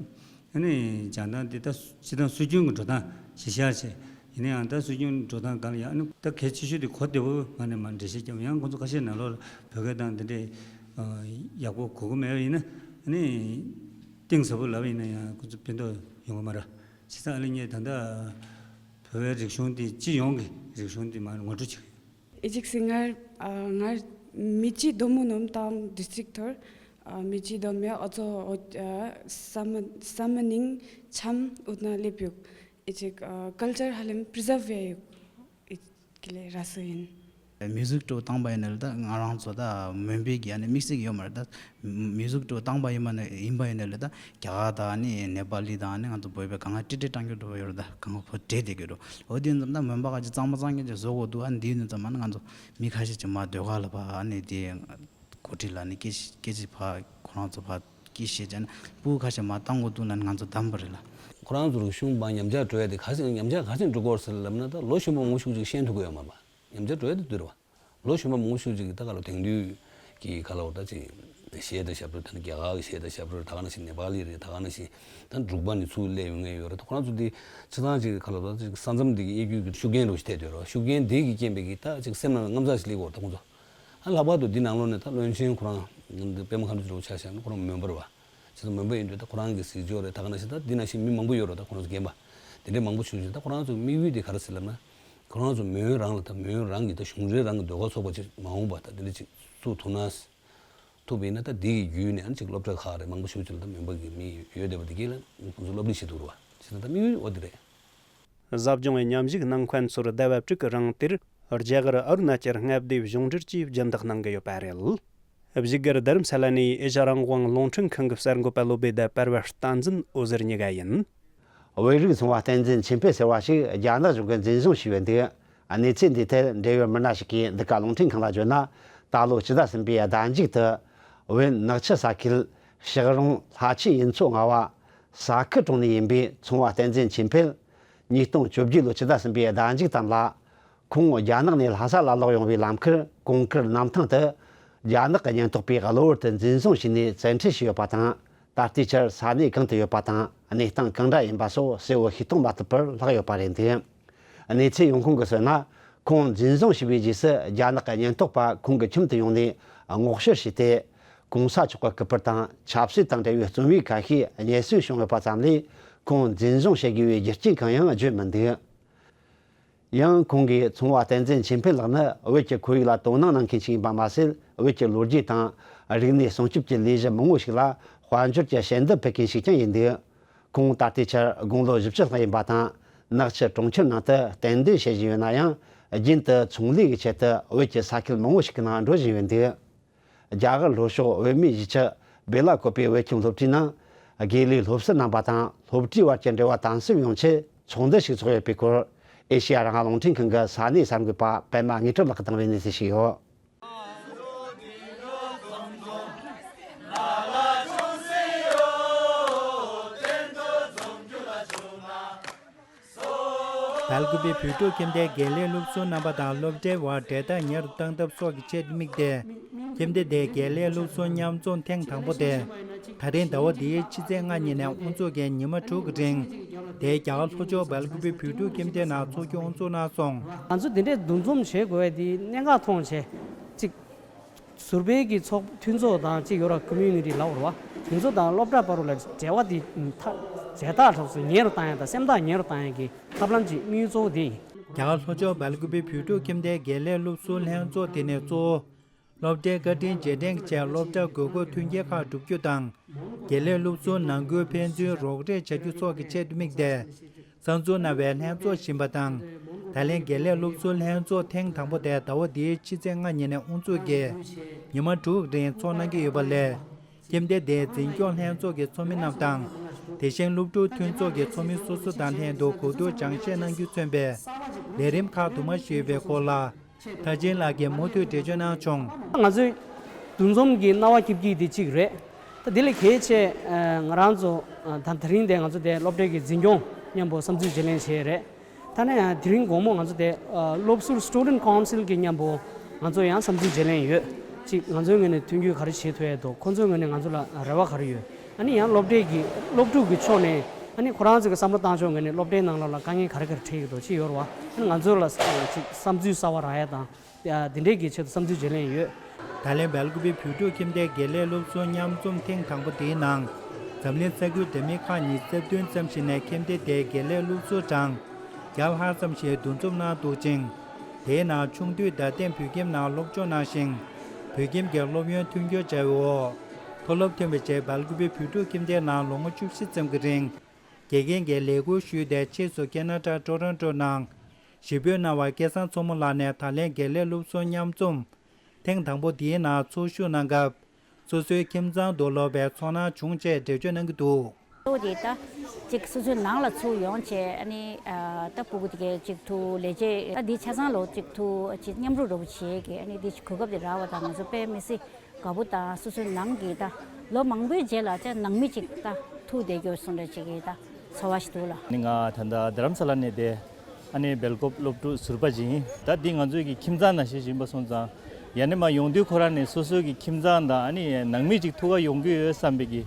ཨ་ནི་སྦྱང་སྟངས་འདི་ད་སྤྱི་བཏང་སྲོལ་རྒྱུན་གྱི་འགྲོ་སྟངས་ཞིག་ཤར་བྱས། ཡིན་ན་ཡང་ད་སྲོལ་རྒྱུན་འགྲོ་སྟངས་སྒང་ལ་ཡང་ཨ་ནི་ད་གལ་ཆེ་ཤོས་དེ་གོ་བདེ་བོ་ངང་ནས་མར་འགྲེལ་བཤད་བརྒྱབ། ཡང་ཁོང་ཚོ་ཁ་ཤས་ནང་ལོགས་ལ་བོད་སྐད་དང་འདི་འདྲའི་ཡག་པོ་གོ་གི་མེད་པ་ཡིན་ན། ཨ་ནི་གཏིང་ཟབ་པོ་ལབ་ཡིན་ན་ཡང་ཁོང་ཚོ་ཕན་ཐོགས་ཡོང་གི་མ་རེད། བྱས་ཙང་ཨ་ལེ་ངས་ད་ལྟ་བོད་པའི་རིག་གཞུང་འདི་སྤྱི་ཡོངས་ཀྱི་རིག་གཞུང་འདི་མར་ངོ་སྤྲོད་བྱེད་ཀྱི་ཡོད། ཨི་ཅིག་སི་ངར་ཨ་ངར་མི་ཅི་དོ་མོ་ནོམ་དང་ཌིས་ཊྲིཀ་ཐོར་ཨ་མི་ཅི་དོ་མེ་ཨ་ཙོ་ཨ་ས་མ་ས་མ་ནིང་ཆམ་འུ་ན་ལེབ་ཡོད། ཨི་ཅིག་ཨ་ཀལ་ཅར་ཧ་ལམ་པི་རི་ཛརབ་ཝེ་ཡོད། ཨི་ཀི་ལེ་ར་སུ་ཡིན། མིའུ་ཟིག་འགྲོ་བཏང་པ་ཡིན་ན་ལ་ད་ང་རང་ཚོ་ད་མོན་པའི་གི་ཨ་ནི་དམིགས་བསལ་གྱི་ཡོད་མ་རེད། ད་མིའུ་ཟིག་འགྲོ་བཏང་པ་ཡིན་པ་ནི་ཡིན་པ་ཡིན་ན་ལ་ད་རྒྱ་གར་དང་ཨ་ནི་ནེ་པ་ལི་དང་ཨ་ནི་ང་ཚོ་བོད་པའི་གང་ག་ཏི་ཏི་བཏང་རྒྱུ་འགྲོ་བ་ཡོད་རེད། ད་གང་ག་བོད་འདྲེས་བསྡད་ཀྱི་འགྲོ། འོ་དེ་ཡིན་ཙམ་ད་མོན་པ་ག་ཅི་གཙང་མ་གཙང་རྐྱང་ཅིག་བཟོ་དགོས་འདུག་ཨ་ནི་དེ་ཡིན་ཙམ་ཨ་ནི་ང་ཚོ་མི་ཁ་ཤས་ཅིག་མ་ཟློས་གར་ལ་ཕ་ཨ་ནི་དེ་གོ་སྒྲིག་ལ་ཨ་ནི་སྐད་སྐད་ཅིག་ཕ་ཁོ་རང་ཚོ་ཕ་ཀི་ཤེས་ཅན་སྤུ་གུ་ཁ་ཤས་མ་བཏང་དགོས་འདུག་ལབ་ནས་ང་ཚོ་བདམས་པ་རེད་ལ། ཁོ་རང་ཚོ་རིག་གཞུང་པ་ཉམས་ཆག་འགྲོ་ཡ་དེ་ག་ཚོད་ཉམས་ཆག་ག་ཚོད་འགྲོ་གི་ཡོད་རེད་ཟེར་ལབ་ན། ད་ལོ་གཞོན་པ་མང་པོ་ཞིག་ཅིག་ཤེས་ཐུབ་ཀྱི་ཡོད་མ་རེད་པ། ཉམས་ཆག་འགྲོ་ཡ་དེ་དུས་རེད་པ། ལོ་གཞོན་པ་མང་པོ་ཞིག་ཅིག་ད་ག་ལ་དེང་དུས་ཀྱི་ག་ལ་འོ་ད་ཅིག་གཞས་དང་ཞབས་བྲོ་དེ་ནི་རྒྱ་གར་གྱི་གཞས་དང་ཞབས་བྲོ་རེད། ད་ག་ནང་བཞིན་ནེ་པ་ལི་རེད། ད་ག་ནང་བཞིན་ད་འབྲུག་པ་ནས་ཚུར་སླེབས་ཡོང་མཁན་ཡོད་རེད། ད་ཁོ་རང་ཚོ་འདི་སྤྱིར་བཏང་ཅིག་ག་ལ་འོ་ད་ཅིག་ས་མཚམས་འདི་གི་དབྱེ་བསྒྱུར་གྱི་ཤུགས་རྐྱེན་འདྲ་བོ་ཞིག་ཐེབས་བསྡད་ཡོད་རེད་པ། ཤུགས་རྐྱེན་དེ་གི་རྐྱེན་པས་ཀྱི་ད་ཅིག་སེམས་ནང་ལ་དངངས་འཚབ་ཞིག་སླེབས་ཀྱི་ཡོད་རེད། ད་ཁོང་ཚོ། ཨ་ལྷག་པར་དུ་འདི་ནང་ལོགས་ནས་ད་བློན་ཆེན་ཁོ་རང་པད་མ་མཁའ་འགྲོ་ཚོ་ཆ་བཞག་ན་ཁོ་རང་མོན་པ་རེད་པ། བྱས་ཙང་མོན་པ་ཡིན་དུས་ད་ཁོ་རང་གི་གཟིགས་ཕྱོགས་རེད། ད་ག་ནང་བཞིན་ད་འདི་ནང་བཞིན་མི་མང་པོ་ཡོད་རེད། ད་ཁོ་རང་ཚོ་རྒན་པ་དེ་འདྲའི་མང་པོ་བྱུང་བྱས། ད་ཁོ་རང་ཚོ་དམིགས་ཡུལ་དེ་ག་རེ་ཟེར་ལབ་ན། ཁོ་རང་ཚོ་མོན་རང་ལ་ད་མོན་རང་གི་ད་གཞུང་འབྲེལ་རང་གི་ཟློས་གར་ཚོགས་པ་ཅིག་མ་འོངས་པ་ད་འདི་འདྲ་ཅིག་བཙུགས་ཐུབ་ན། ཐུབ་པ་ཡིན་ན་ད་འདི་གི་བརྒྱུད་ནས་ཨ་ནི་ཅིག་སློབ་གྲྭ་ཁག་རེད། མང་པོ་ཞིག་ཅིག་ལ་ད་མོན་པ་གི་མི་ཡོད་བསྡད་པ་འདི་གས་ལ་ཁོང་ཚོ་སློབ་ཁྲིད་བྱེད་ཐུབ་རེད་པ། བྱས་ཙང་ད་དམིགས་ཡུལ་འོ་དེ་རེད། ཟབ་སྦྱོང་བའི་མཉམ་ཞུགས་གནང་མཁན་ཚོར་ཟླ་བ་དྲུག་གི་རིང་དེར་རྒྱ་གར་ཨ་རུ་ན་ཅལ་མངའ་སྡེའི་གཞུང་འབྲེལ་གྱིས་སྦྱིན་བདག་གནང་གི་ཡོད་པ་རེད། བཞུགས་སྒར་རྡ་རམ་ས་ལ་ནས་ཨེ་ཤ་རང་དབང་རླུང་འཕྲིན་ཁང་གི་གསར་འགོད་པ་བློ་བྷེ་དང་པར་བ་བསྟན་འཛིན་འོད་ཟེར་གཉིས་ཀ་ཡིན། བོད་རིགས་ཚོང་པ་བསྟན་འཛིན་ཆོས་འཕེལ་ཟེར་བ་ཞིག་རྒྱ་ནག་གཞུང་གིས་འཛིན་བཟུང་བྱས་ཡོད་འདུག་གནས་ཚུལ་འདིའི་ཐད་འབྲེལ་ཡོད་མི་སྣ་ཞིག་གིས་འདི་ག་རླུང་འཕྲིན་ཁང་ལ་བརྗོད་ན། ད་ལོ་སྤྱི་ཟླ་གསུམ་པའི་ཟླ་མཇུག་ཏུ་བོད་ནག་ཆུ་ས་ཁུལ་ཕྱག་རོང་ལྷ་ཆུ་ཡུལ་ཚོ་ལྔ་པ་ས་ཁུ་གྲོང་ནས་ཡིན་པའི་ཚོང་པ་བསྟན་འཛིན་ཆོས་འཕེལ། ཉིས་སྟོང་བཅོ་བརྒྱད་ལོའི་ཕྱི་ཟླ་གསུམ་པའི་ཟླ་མཇུག་ཙམ་ལ། ཁོང་རྒྱ་ནག་ནས་ལྷ་ས་ལ་ལོག་ཡོང་བའི་ལམ་ཁར་གོང་དཀར་གནམ་ཐང་དུ། རྒྱ་ནག་གི་ཉེན་རྟོག་པས་གློ་བུར་དུ་འཛིན་བཟུང་བྱས་ནས་བཙན་ཁྲིད་བྱས་ཡོད་པ་དང་། ད་ལྟའི་ཆར་ས་གནས་གང་དུ་ཡོད་པ་དང་གནས་སྟངས་གང་འདྲ་ཡིན་པ་སོགས་གསལ་བོ་ཤེས་རྟོགས་མ་ཐུབ་པར་ལྷག་ཡོད་པ་རེད་འདུག་གནས་ཚུལ་ཡོང་ཁུངས་ཀྱིས་གསུངས་ན། ཁོང་འཛིན་བཟུང་བྱས་པའི་རྗེས་སུ་རྒྱ་ནག་གི་ཉེན་རྟོག་པ་ཁོང་གི་ཁྱིམ་དུ་ཡོང་ནས་སྔོག་བཤེར་བྱས་ཏེ། གོང་ས་མཆོག་གི་སྐུ་པར་དང་ཆབ་སྲིད་དང་འབྲེལ་བའི་རྩོམ་ཡིག་ཁ་ཤས་རྙེད་སོན་བྱུང་ཡོད་པ་ཙམ་ལས། ཁོང་འཛིན་བཟུང་བྱེད་དགོས་པའི་རྒྱུ་རྐྱེན་གང་ཡང་བརྗོད་མི་འདུག་ཡང་ཁོང་གིས་ཚོང་བ་བསྟན་འཛིན་ཆོས་འཕེལ་ལགས་ནི་བོད་ཀྱི་ཁོར་ཡུག་ལ་དོ་སྣང་གནང་མཁན་ཞིག་ཡིན་པ་མ་ཟད། བོད་ཀྱི་ལོ་རྒྱུས་དང་རིག་གནས་སྲུང་སྐྱོབ་ཀྱི་ལས་གཞི་མང་བོ་ཞིག་ལ་དཔལ་འབྱོར་གྱི་ཞལ་འདེབས་ཕུལ་མཁན་ཞིག་ཀྱང་ཡིན་འདུག་ཁོང་ད་ལྟའི་ཆར་དགུང་ལོ་བཞི་བཅུ་ལྷག་ཡིན་པ་དང་། ནག་ཆུ་གྲོང་ཁྱེར་ནང་དུ་གཏན་སྡོད་བྱེད་བཞིན་ཡོད་ན་ཡང་། རྒྱུན་དུ་ཚོང་ལས་ཀྱི་ཆེད་དུ་བོད་ཀྱི་ས་ཁུལ་མང་བོ་ཞིག་གི་ནང་འགྲོ་བཞིན་ཡོད་འདུག་རྒྱ་གར་ལྷོ་ཕྱོགས་བོད་མིའི་གཞིས་ཆགས་སྦེ་ལ་ཀོ་པའི་བོད་ཁྱིམ་སློབ་གྲྭའི་ནང་། དགེ་ལས་སློབ་གསོ་གནང་པ་དང་སློབ་གྲྭའི་བར་གྱི་འབྲེལ་བ་དམ་ཟབ་ཡོང་ཆེད་ཚོགས་འདུ་ཞིག་ཚོགས་ཡོད་པའི་སྐོར། ཨེ་ཤེ་ཡ་རང་དབང་རླུང་འཕྲིན་ཁང་གི་ས་གནས་གསར་འགོད་པ་པད་མ་དངོས་གྲུབ་ལགས་ཀྱིས་བཏང་བའི་གནས་ཚུལ་ཞིག་ཡོད། སྦེལ་ཀོབ་བོད་ཕྲུག་ཁྱིམ་སྡེའི་དགེ་ལས་སློབ་ཟུར་རྣམ་པ་དང་སློབ་གྲྭའི་བར་འབྲེལ་ཐག་ཉེ་རུ་གཏང་ཐབས་སོགས་ཀྱི་ཆེད་དམིགས་ཏེ། ཁྱིམ་སྡེ་དེའི་དགེ་ལས་སློབ་ཟུར་མཉམ་འཛོམས་ཐེངས་དང་པོ་དེ། ད་རིང་ཟླ་བ་འདིའི་ཕྱི་ཚེས་ལྔ་ཉིན་ནས་དབུ་འཛུགས་ཀྱིས་ཉི་མ་དྲུག་གི་རིང་། དེའི་རྒྱ་གར་ལྷོ་ཕྱོགས་སྦེལ་ཀོབ་བོད་ཕྲུག་ཁྱིམ་སྡེའི་ནང་འཚོགས་རྒྱུ་དབུ་འཛུགས་གནང་སོང་། ང་ཚོ་འདི་འདྲའི་འདུ་འཛོམས་བྱེད་དགོས་པའི་དེའི་གནད་འགག་མཐོང་བྱས། གཅིག་ཟུར་པའི་གི་ཚོགས་མཐུན་ཚོགས་དང་གཅིག་ཡོད་ར། ཀོ་མུ་ནི་ཊི་ལབ་དགོས་རེད་བ། དེ་ཚོ་དང་སློབ་གྲྭ་བར་དུ་ལ་འབྲེལ་བ་དེ་ཐ་འབྲེལ་ཐག་གྲོགས་སུ་ཉེ་རུ་བཏང་ཡ་དང་སེམས་ཐག་ཉེ་རུ་བཏང་ཡ་གི་ཐབས་ལམ་གཅིག་དམིགས་ཡུལ་གཙོ་བོ་དེ་ཡིན། རྒྱ་གར་ལྷོ་ཕྱོགས་སྦེལ་ཀོབ་བོད་ཕྲུག་ཁྱིམ་སྡེའི་དགེ་ལས་སློབ་ཟུར་ལྷན་ཚོགས་དེ་ནས་གཙོ་བོ། སློབ་གྲྭའི་བཀའ་དྲིན་རྗེས་དྲན་གྱི་ཆེད་སློབ་གྲྭ་དགོས་མཁོ་མཐུན་རྐྱེན་ཁག་བསྒྲུབ་རྒྱུ་དང་། དགེ་ལས་སློབ་ཟུར་ནང་ཁུལ་ཕན་ཚུན་རོགས་རེས་བྱ་རྒྱུ་སོགས་ཀྱི་ཆེད་དུ་དམིགས་ཏེ། གསར་འཛུགས་གནང་བའི་ལྷན་ཚོགས་ཞིག་ཡིན་པ་དང་། ད་ལན་དགེ་ལས་སློབ་ཟུར་ལྷན་ཚོགས་ཐེངས་དང་པོ་དེ་ཟླ་བ་འདིའི་ཕྱི་ཚེས་ལྔ་ཉིན་ནས་དབུ་འཛུགས་ཀྱིས་ཉི་མ་དྲུག་རིང་ཚོགས་གནང་གི་ཡོད་པ་ལས། ཁྱིམ་སྡེ་དེའི་འཛིན་སྐྱོང་ལྷན་ཚོགས་ཀྱི་ཚོགས་མི་རྣམས་དང་། དེ་བཞིན་སློབ་ཕྲུག་མཐུན་ཚོགས་ཀྱི་ཚོགས་མི་སོ་སོ་དང་ལྷན་དུ་གོ་བསྡུར་སྦྱང་བཤད་གནང་རྒྱུ་མཚོན་པའི་ལས་རིམ་ཁག་དུ་མ་ཞིག་ཡོད་པའི་སྐོར་ལ། མཐར་ཕྱིན་ལགས་ཀྱིས་མུ་མཐུད་འགྲེལ་བརྗོད་གནང་བྱུང་། ང་ཚོའི་འདུ་འཛོམས་ཀྱི་སྣང་བ་སྐྱིད་སྐྱིད་དེ་གཅིག་རེད། ད་དེ་ལས་གལ་ཆེ་ང་རང་ཚོ་ད་དེ་རིང་དེ་ང་ཚོ་དེ་སློབ་གྲྭའི་གི་འཛིན་སྐྱོང་མཉམ་པོ་བསམ་ཚུལ་བརྗེ་ལེན་བྱས་རེད། ད་ནས་དེ་རིང་དགོང་མོ་ང་ཚོ་དེ་སློབ་ཟུར་Student Council གི་མཉམ་པོ་ང་ཚོ་ཡང་བསམ་ཚུལ་བརྗེ་ལེན་ཡོད། གཅིག་ང་ཚོའི་ངོས་ནས་མཐུན་འགྱུར་ག་རེ་བྱེད་ཐུབ་ཡས་འདུག་ཁོང་ཚོའི་ངོས་ནས་ང་ཚོ་ལ་རེ་བ་ག་རེ་ཡོད། ཨ་ནི་ཡང་སློབ་གྲྭའི་གི་སློབ་ཕྲུག་གི་ཕྱོགས་ནས་ཨ་ནི་ཁོ་རང་ཚོ་གི་བསམ་བློ་བཏང་ཕྱོགས་ངོས་ནས་སློབ་གྲྭའི་ནང་ལོགས་ལ་དཀའ་ངལ་ག་རེ་ག་རེ་འཕྲད་ཀྱི་འདུག་ཅི་ཡོད་རེད་བ། ཨ་ནི་ང་ཚོ་ལ་ཅིག་བསམ་ཚུལ་གསར་བ་རག་ཡ་དང་། ཡ། འདི་འདྲའི་གི་ཆེད་དུ་བསམ་ཚུལ་བརྗེ་ལེན་ཡོད། ད་ལན་སྦེལ་ཀོབ་བོད་ཕྲུག་ཁྱིམ་སྡེའི་དགེ་ལས་སློབ་ཟུར་མཉམ་འཛོམས་ཐེངས་དང་པོ་དེའི་ནང་། འཛམ་གླིང་ས་ཁུལ་འདྲ་མིན་ཁག་ཉི་ཤུ་རྩ་བདུན་ཙམ་ཞིག་ནས་ཁྱིམ་སྡེ་དེའི་དགེ་ལས་སློབ་ཟུར་གྲངས་བརྒྱ་ལྷག་ཙམ་ཞིག་འདུ་འཛོམས་གནང་འདུག་ཅིང་། དེའི་ནང་ཆུང་དུས་རྡ་སྟེང་བོད་ཁྱིམ་ནང་སློབ་སྦྱོང་གནང་ཞིང་། བོད་ཁྱིམ་གྱི་སློབ་ཡོན་མཐུན་འགྱུར་བྱ་བའི་འོག་མཐོ་སློབ་ཐོན་པའི་རྗེས་སྦེལ་ཀོབ་བོད་ཕྲུག་ཁྱིམ་སྡེའི་ནང་ལོ་ངོ་བཅུ་བཞི་ཙམ་གྱི་རིང་། དགེ་རྒན་གྱི་ལས་ཁུར་ཞུས་ཏེ་ཕྱིས་སུ་ཁེ་ན་ཌ་ཊོ་རོན་ཊོ་ནང་གཞིས་སྤོས་གནང་བ་སྐལ་བཟང་མཚོ་མོ་ལགས་ནས་ད་ལན་དགེ་ལས་སློབ་ཟུར་མཉམ་འཛོམས་ཐེངས་དང་པོ་འདིའི་ནང་ཚོགས་ཞུགས་གནང་སྐབས། སོ་སོའི་ཁྱིམ་ཚང་དུ་ལོག་པའི་ཚོར་སྣང་བྱུང་ཅེས་འགྲེལ་བརྗོད་གནང་གི་འདུག་གཙོ་བོ་དེ་ད་ཅིག་སོ་སོའི་ནང་ལ་ཚུར་ཡོང་བྱས་ཨ་ནི་ད་སྤུ་གུ་དེ་གའི་ཅིག་ཐུག་ལས་བྱེད་ད་འདི་ཆ་ཚང་ལོ་ཅིག་ཐུག་ཅིག་མཉམ་རུབ་འདྲ་པོ་བྱེད་ཀྱི་ཨ་ནི་འདི་གོ་སྐབས་དེ་རག་པ་དང་ང་ཚོ་དཔེ་མི་སྲིད། དགའ་པོ་དང་སོ་སོའི་ནང་གི་ད་ལོ་མང་པོའི་རྗེས་ལ་ཅག་ནང་མི་ཅིག་ད་ཐུག་བསྡད་རྒྱུ་སོང་འདྲ་ཅིག་གི་ད་ཚོར་བ་ཞིག་འདུག་ལ། ནི་ང་ད་ལྟ་རྡ་རམ་ས་ལ་ནས་བསྡད། ཨ་ནི་སྦེལ་ཀོབ་སློབ་ཕྲུག་ཟུར་པ་ཅིག་ཡིན། ད་འདི་ང་ཚོའི་གི་ཁྱིམ་ཚང་ནང་བཞིན་ཞིག་ཡིན་པ་སོང་ཙང་། ཡ་ནི་མ་ཡོང་དུས་ཁོ་རང་ནི་སོ་སོའི་གི་ཁྱིམ་ཚང་དང་ཨ་ནི་ནང་མི་ཅིག་ཐུག་ག་ཡོང་གི་ཡོད་བསམ་པའི་གི་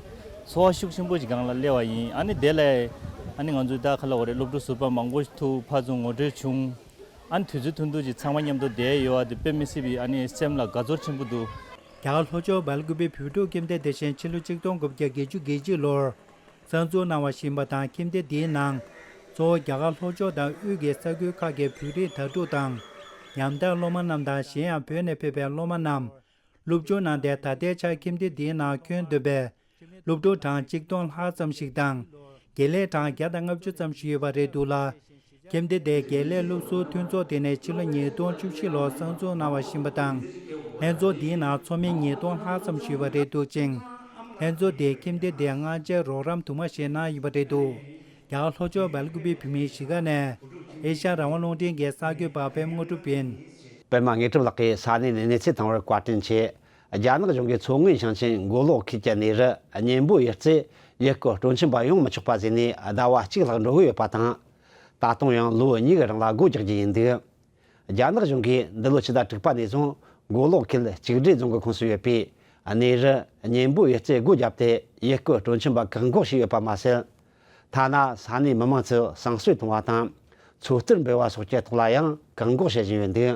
ཚོར་བ་ཤུགས་ཆེན་པོ་ཅིག་སྒང་ལ་སླེབས་པ་ཡིན། ཨ་ནི་དེ་ལས་ཨ་ནི་ང་ཚོའི་ད་ག་ལ་བ་རེད་སློབ་ཕྲུག་ཟུར་པ་མང་པོ་ཞིག་ཐུག་ཕར་ཚུར་ངོ་འཕྲོད་བྱུང་། ཨ་ནི་དུས་ཚོད་ཐུང་ཐུང་ཅིག་ཚང་མ་མཉམ་དུ་བསྡད་ཡོད་པ་དེ་དཔེ་མི་སྲིད་པའི་ཨ་ནི་སེམས་ལ་དགའ་ཚོར་ཆེན་པོ་འདུག་རྒྱ་གར་ལྷོ་ཕྱོགས་སྦེལ་ཀུ་པེ་བོད་ཕྲུག་ཁྱིམ་སྡེ་དེ་བཞིན་ཕྱི་ལོ་ཆིག་སྟོང་དགུ་བརྒྱ་བརྒྱད་ཅུ་གྱ་གཅིག་ལོར་གསར་འཛུགས་གནང་བ་ཞིག་ཡིན་པ་དང་ཁྱིམ་སྡེ་འདིའི་ནང་གཙོ་བོ་རྒྱ་གར་ལྷོ་ཕྱོགས་དང་དབུས་ཀྱི་ས་ཁུལ་ཁག་གི་བོད་རིགས་དྭ་ཕྲུག་དང་ཉམས་ཐག་སློབ་མ་རྣམས་དང་གཞན་ཡང་བོད་ནས་ཕེབས་པའི་སློབ་མ་རྣམས་སློབ་སྦྱོང་གནང་སྟེ་ད་ལྟའི་ཆར་ཁྱིམ་སྡེ་འདིའི་ནང་ཁྱོན་བསྡོམས་པའི་སློབ་ཕྲུག་གྲངས་གཅིག་སྟོང་ལྷག་ཙམ་ཞིག་དང་། དགེ་ལས་གྲངས་བརྒྱ་དང་ལྔ་བཅུ་ཙམ་ཞིག་ཡོད་པ་རེད་འདུག་ལ། ཁྱིམ་སྡེ་དེའི་དགེ་ལས་སློབ་ཟུར་མཐུན་ཚོགས་དེ་ནས་ཕྱི་ལོ་ཉིས་སྟོང་བཅུ་བཞི་ལོར་གསར་འཛུགས་གནང་བ་ཞིག་ཡིན་པ་དང་། ལྷན་ཚོགས་འདིའི་ནང་ཚོགས་མི་ཉིས་སྟོང་ལྷག་ཙམ་ཞིག་ཡོད་པ་རེད་འདུག་ཅིང་། ལྷན་ཚོགས་དེས་ཁྱིམ་སྡེ་དེར་སྔ་རྗེས་རོགས་རམ་དུ་མ་ཞིག་གནང་ཡོད་པ་རེད་འདུག་རྒྱ་གར་ལྷོ་ཕྱོགས་སྦེལ་ཀུ་པེ་བོད་མིའི་གཞིས་ཀ་ནས་ཨེ་ཤ་ཡ་རང་དབང་རླུང་འཕྲིན་གྱི་གསར་འགོད་པ་པད་མ་དངོས་གྲུབ་ཡིན། པད་མ་དངོས་གྲུབ་ལགས་ཀྱིས་ས་གནས་ནས་གནས་ཚུལ་བཏང་བར་བཀའ་དྲིན་ཆེ། རྒྱ་ནག་གཞུང་གིས་མཚོ་སྔོན་ཞིང་ཆེན་མགོ་ལོག་ཁུལ་གྱི་གནས་རི་གཉན་པོ་གཡུ་རྩེར་ཡུལ་སྐོར་སྤྲོ་འཆམ་པ་ཡོང་མི་ཆོག་པ་བཟོས་ནས་ཟླ་བ་གཅིག་ལྷག་འགྲོ་གི་ཡོད་པ་དང་། ད་དུང་ཡང་ལོ་གཉིས་ཀྱི་རིང་ལ་སྒོ་རྒྱག་རྒྱུ་ཡིན་འདུག་རྒྱ་ནག་གཞུང་གིས་འདི་ལོ་ཕྱི་ཟླ་དྲུག་པ་ནས་བཟུང་མགོ་ལོག་ཁུལ་གཅིག་སྒྲིལ་རྫོང་གི་ཁོངས་སུ་ཡོད་པའི་གནས་རི་གཉན་པོ་གཡུ་རྩེར་སྒོ་བརྒྱབ་སྟེ་ཡུལ་སྐོར་སྤྲོ་འཆམ་པ་བཀག་འགོག་བྱས་ཡོད་པ་མ་ཟད། ཐ་ན་ས་གནས་མི་མང་ཚོས་བསང་གསོལ་གཏོང་བ་དང་། མཚོ་རྟར་འབུད་པ་སོགས་ཀྱི་ཐོག་ལ་ཡང་བཀག་འགོག་བྱེད་བཞིན་ཡོད་འདུག་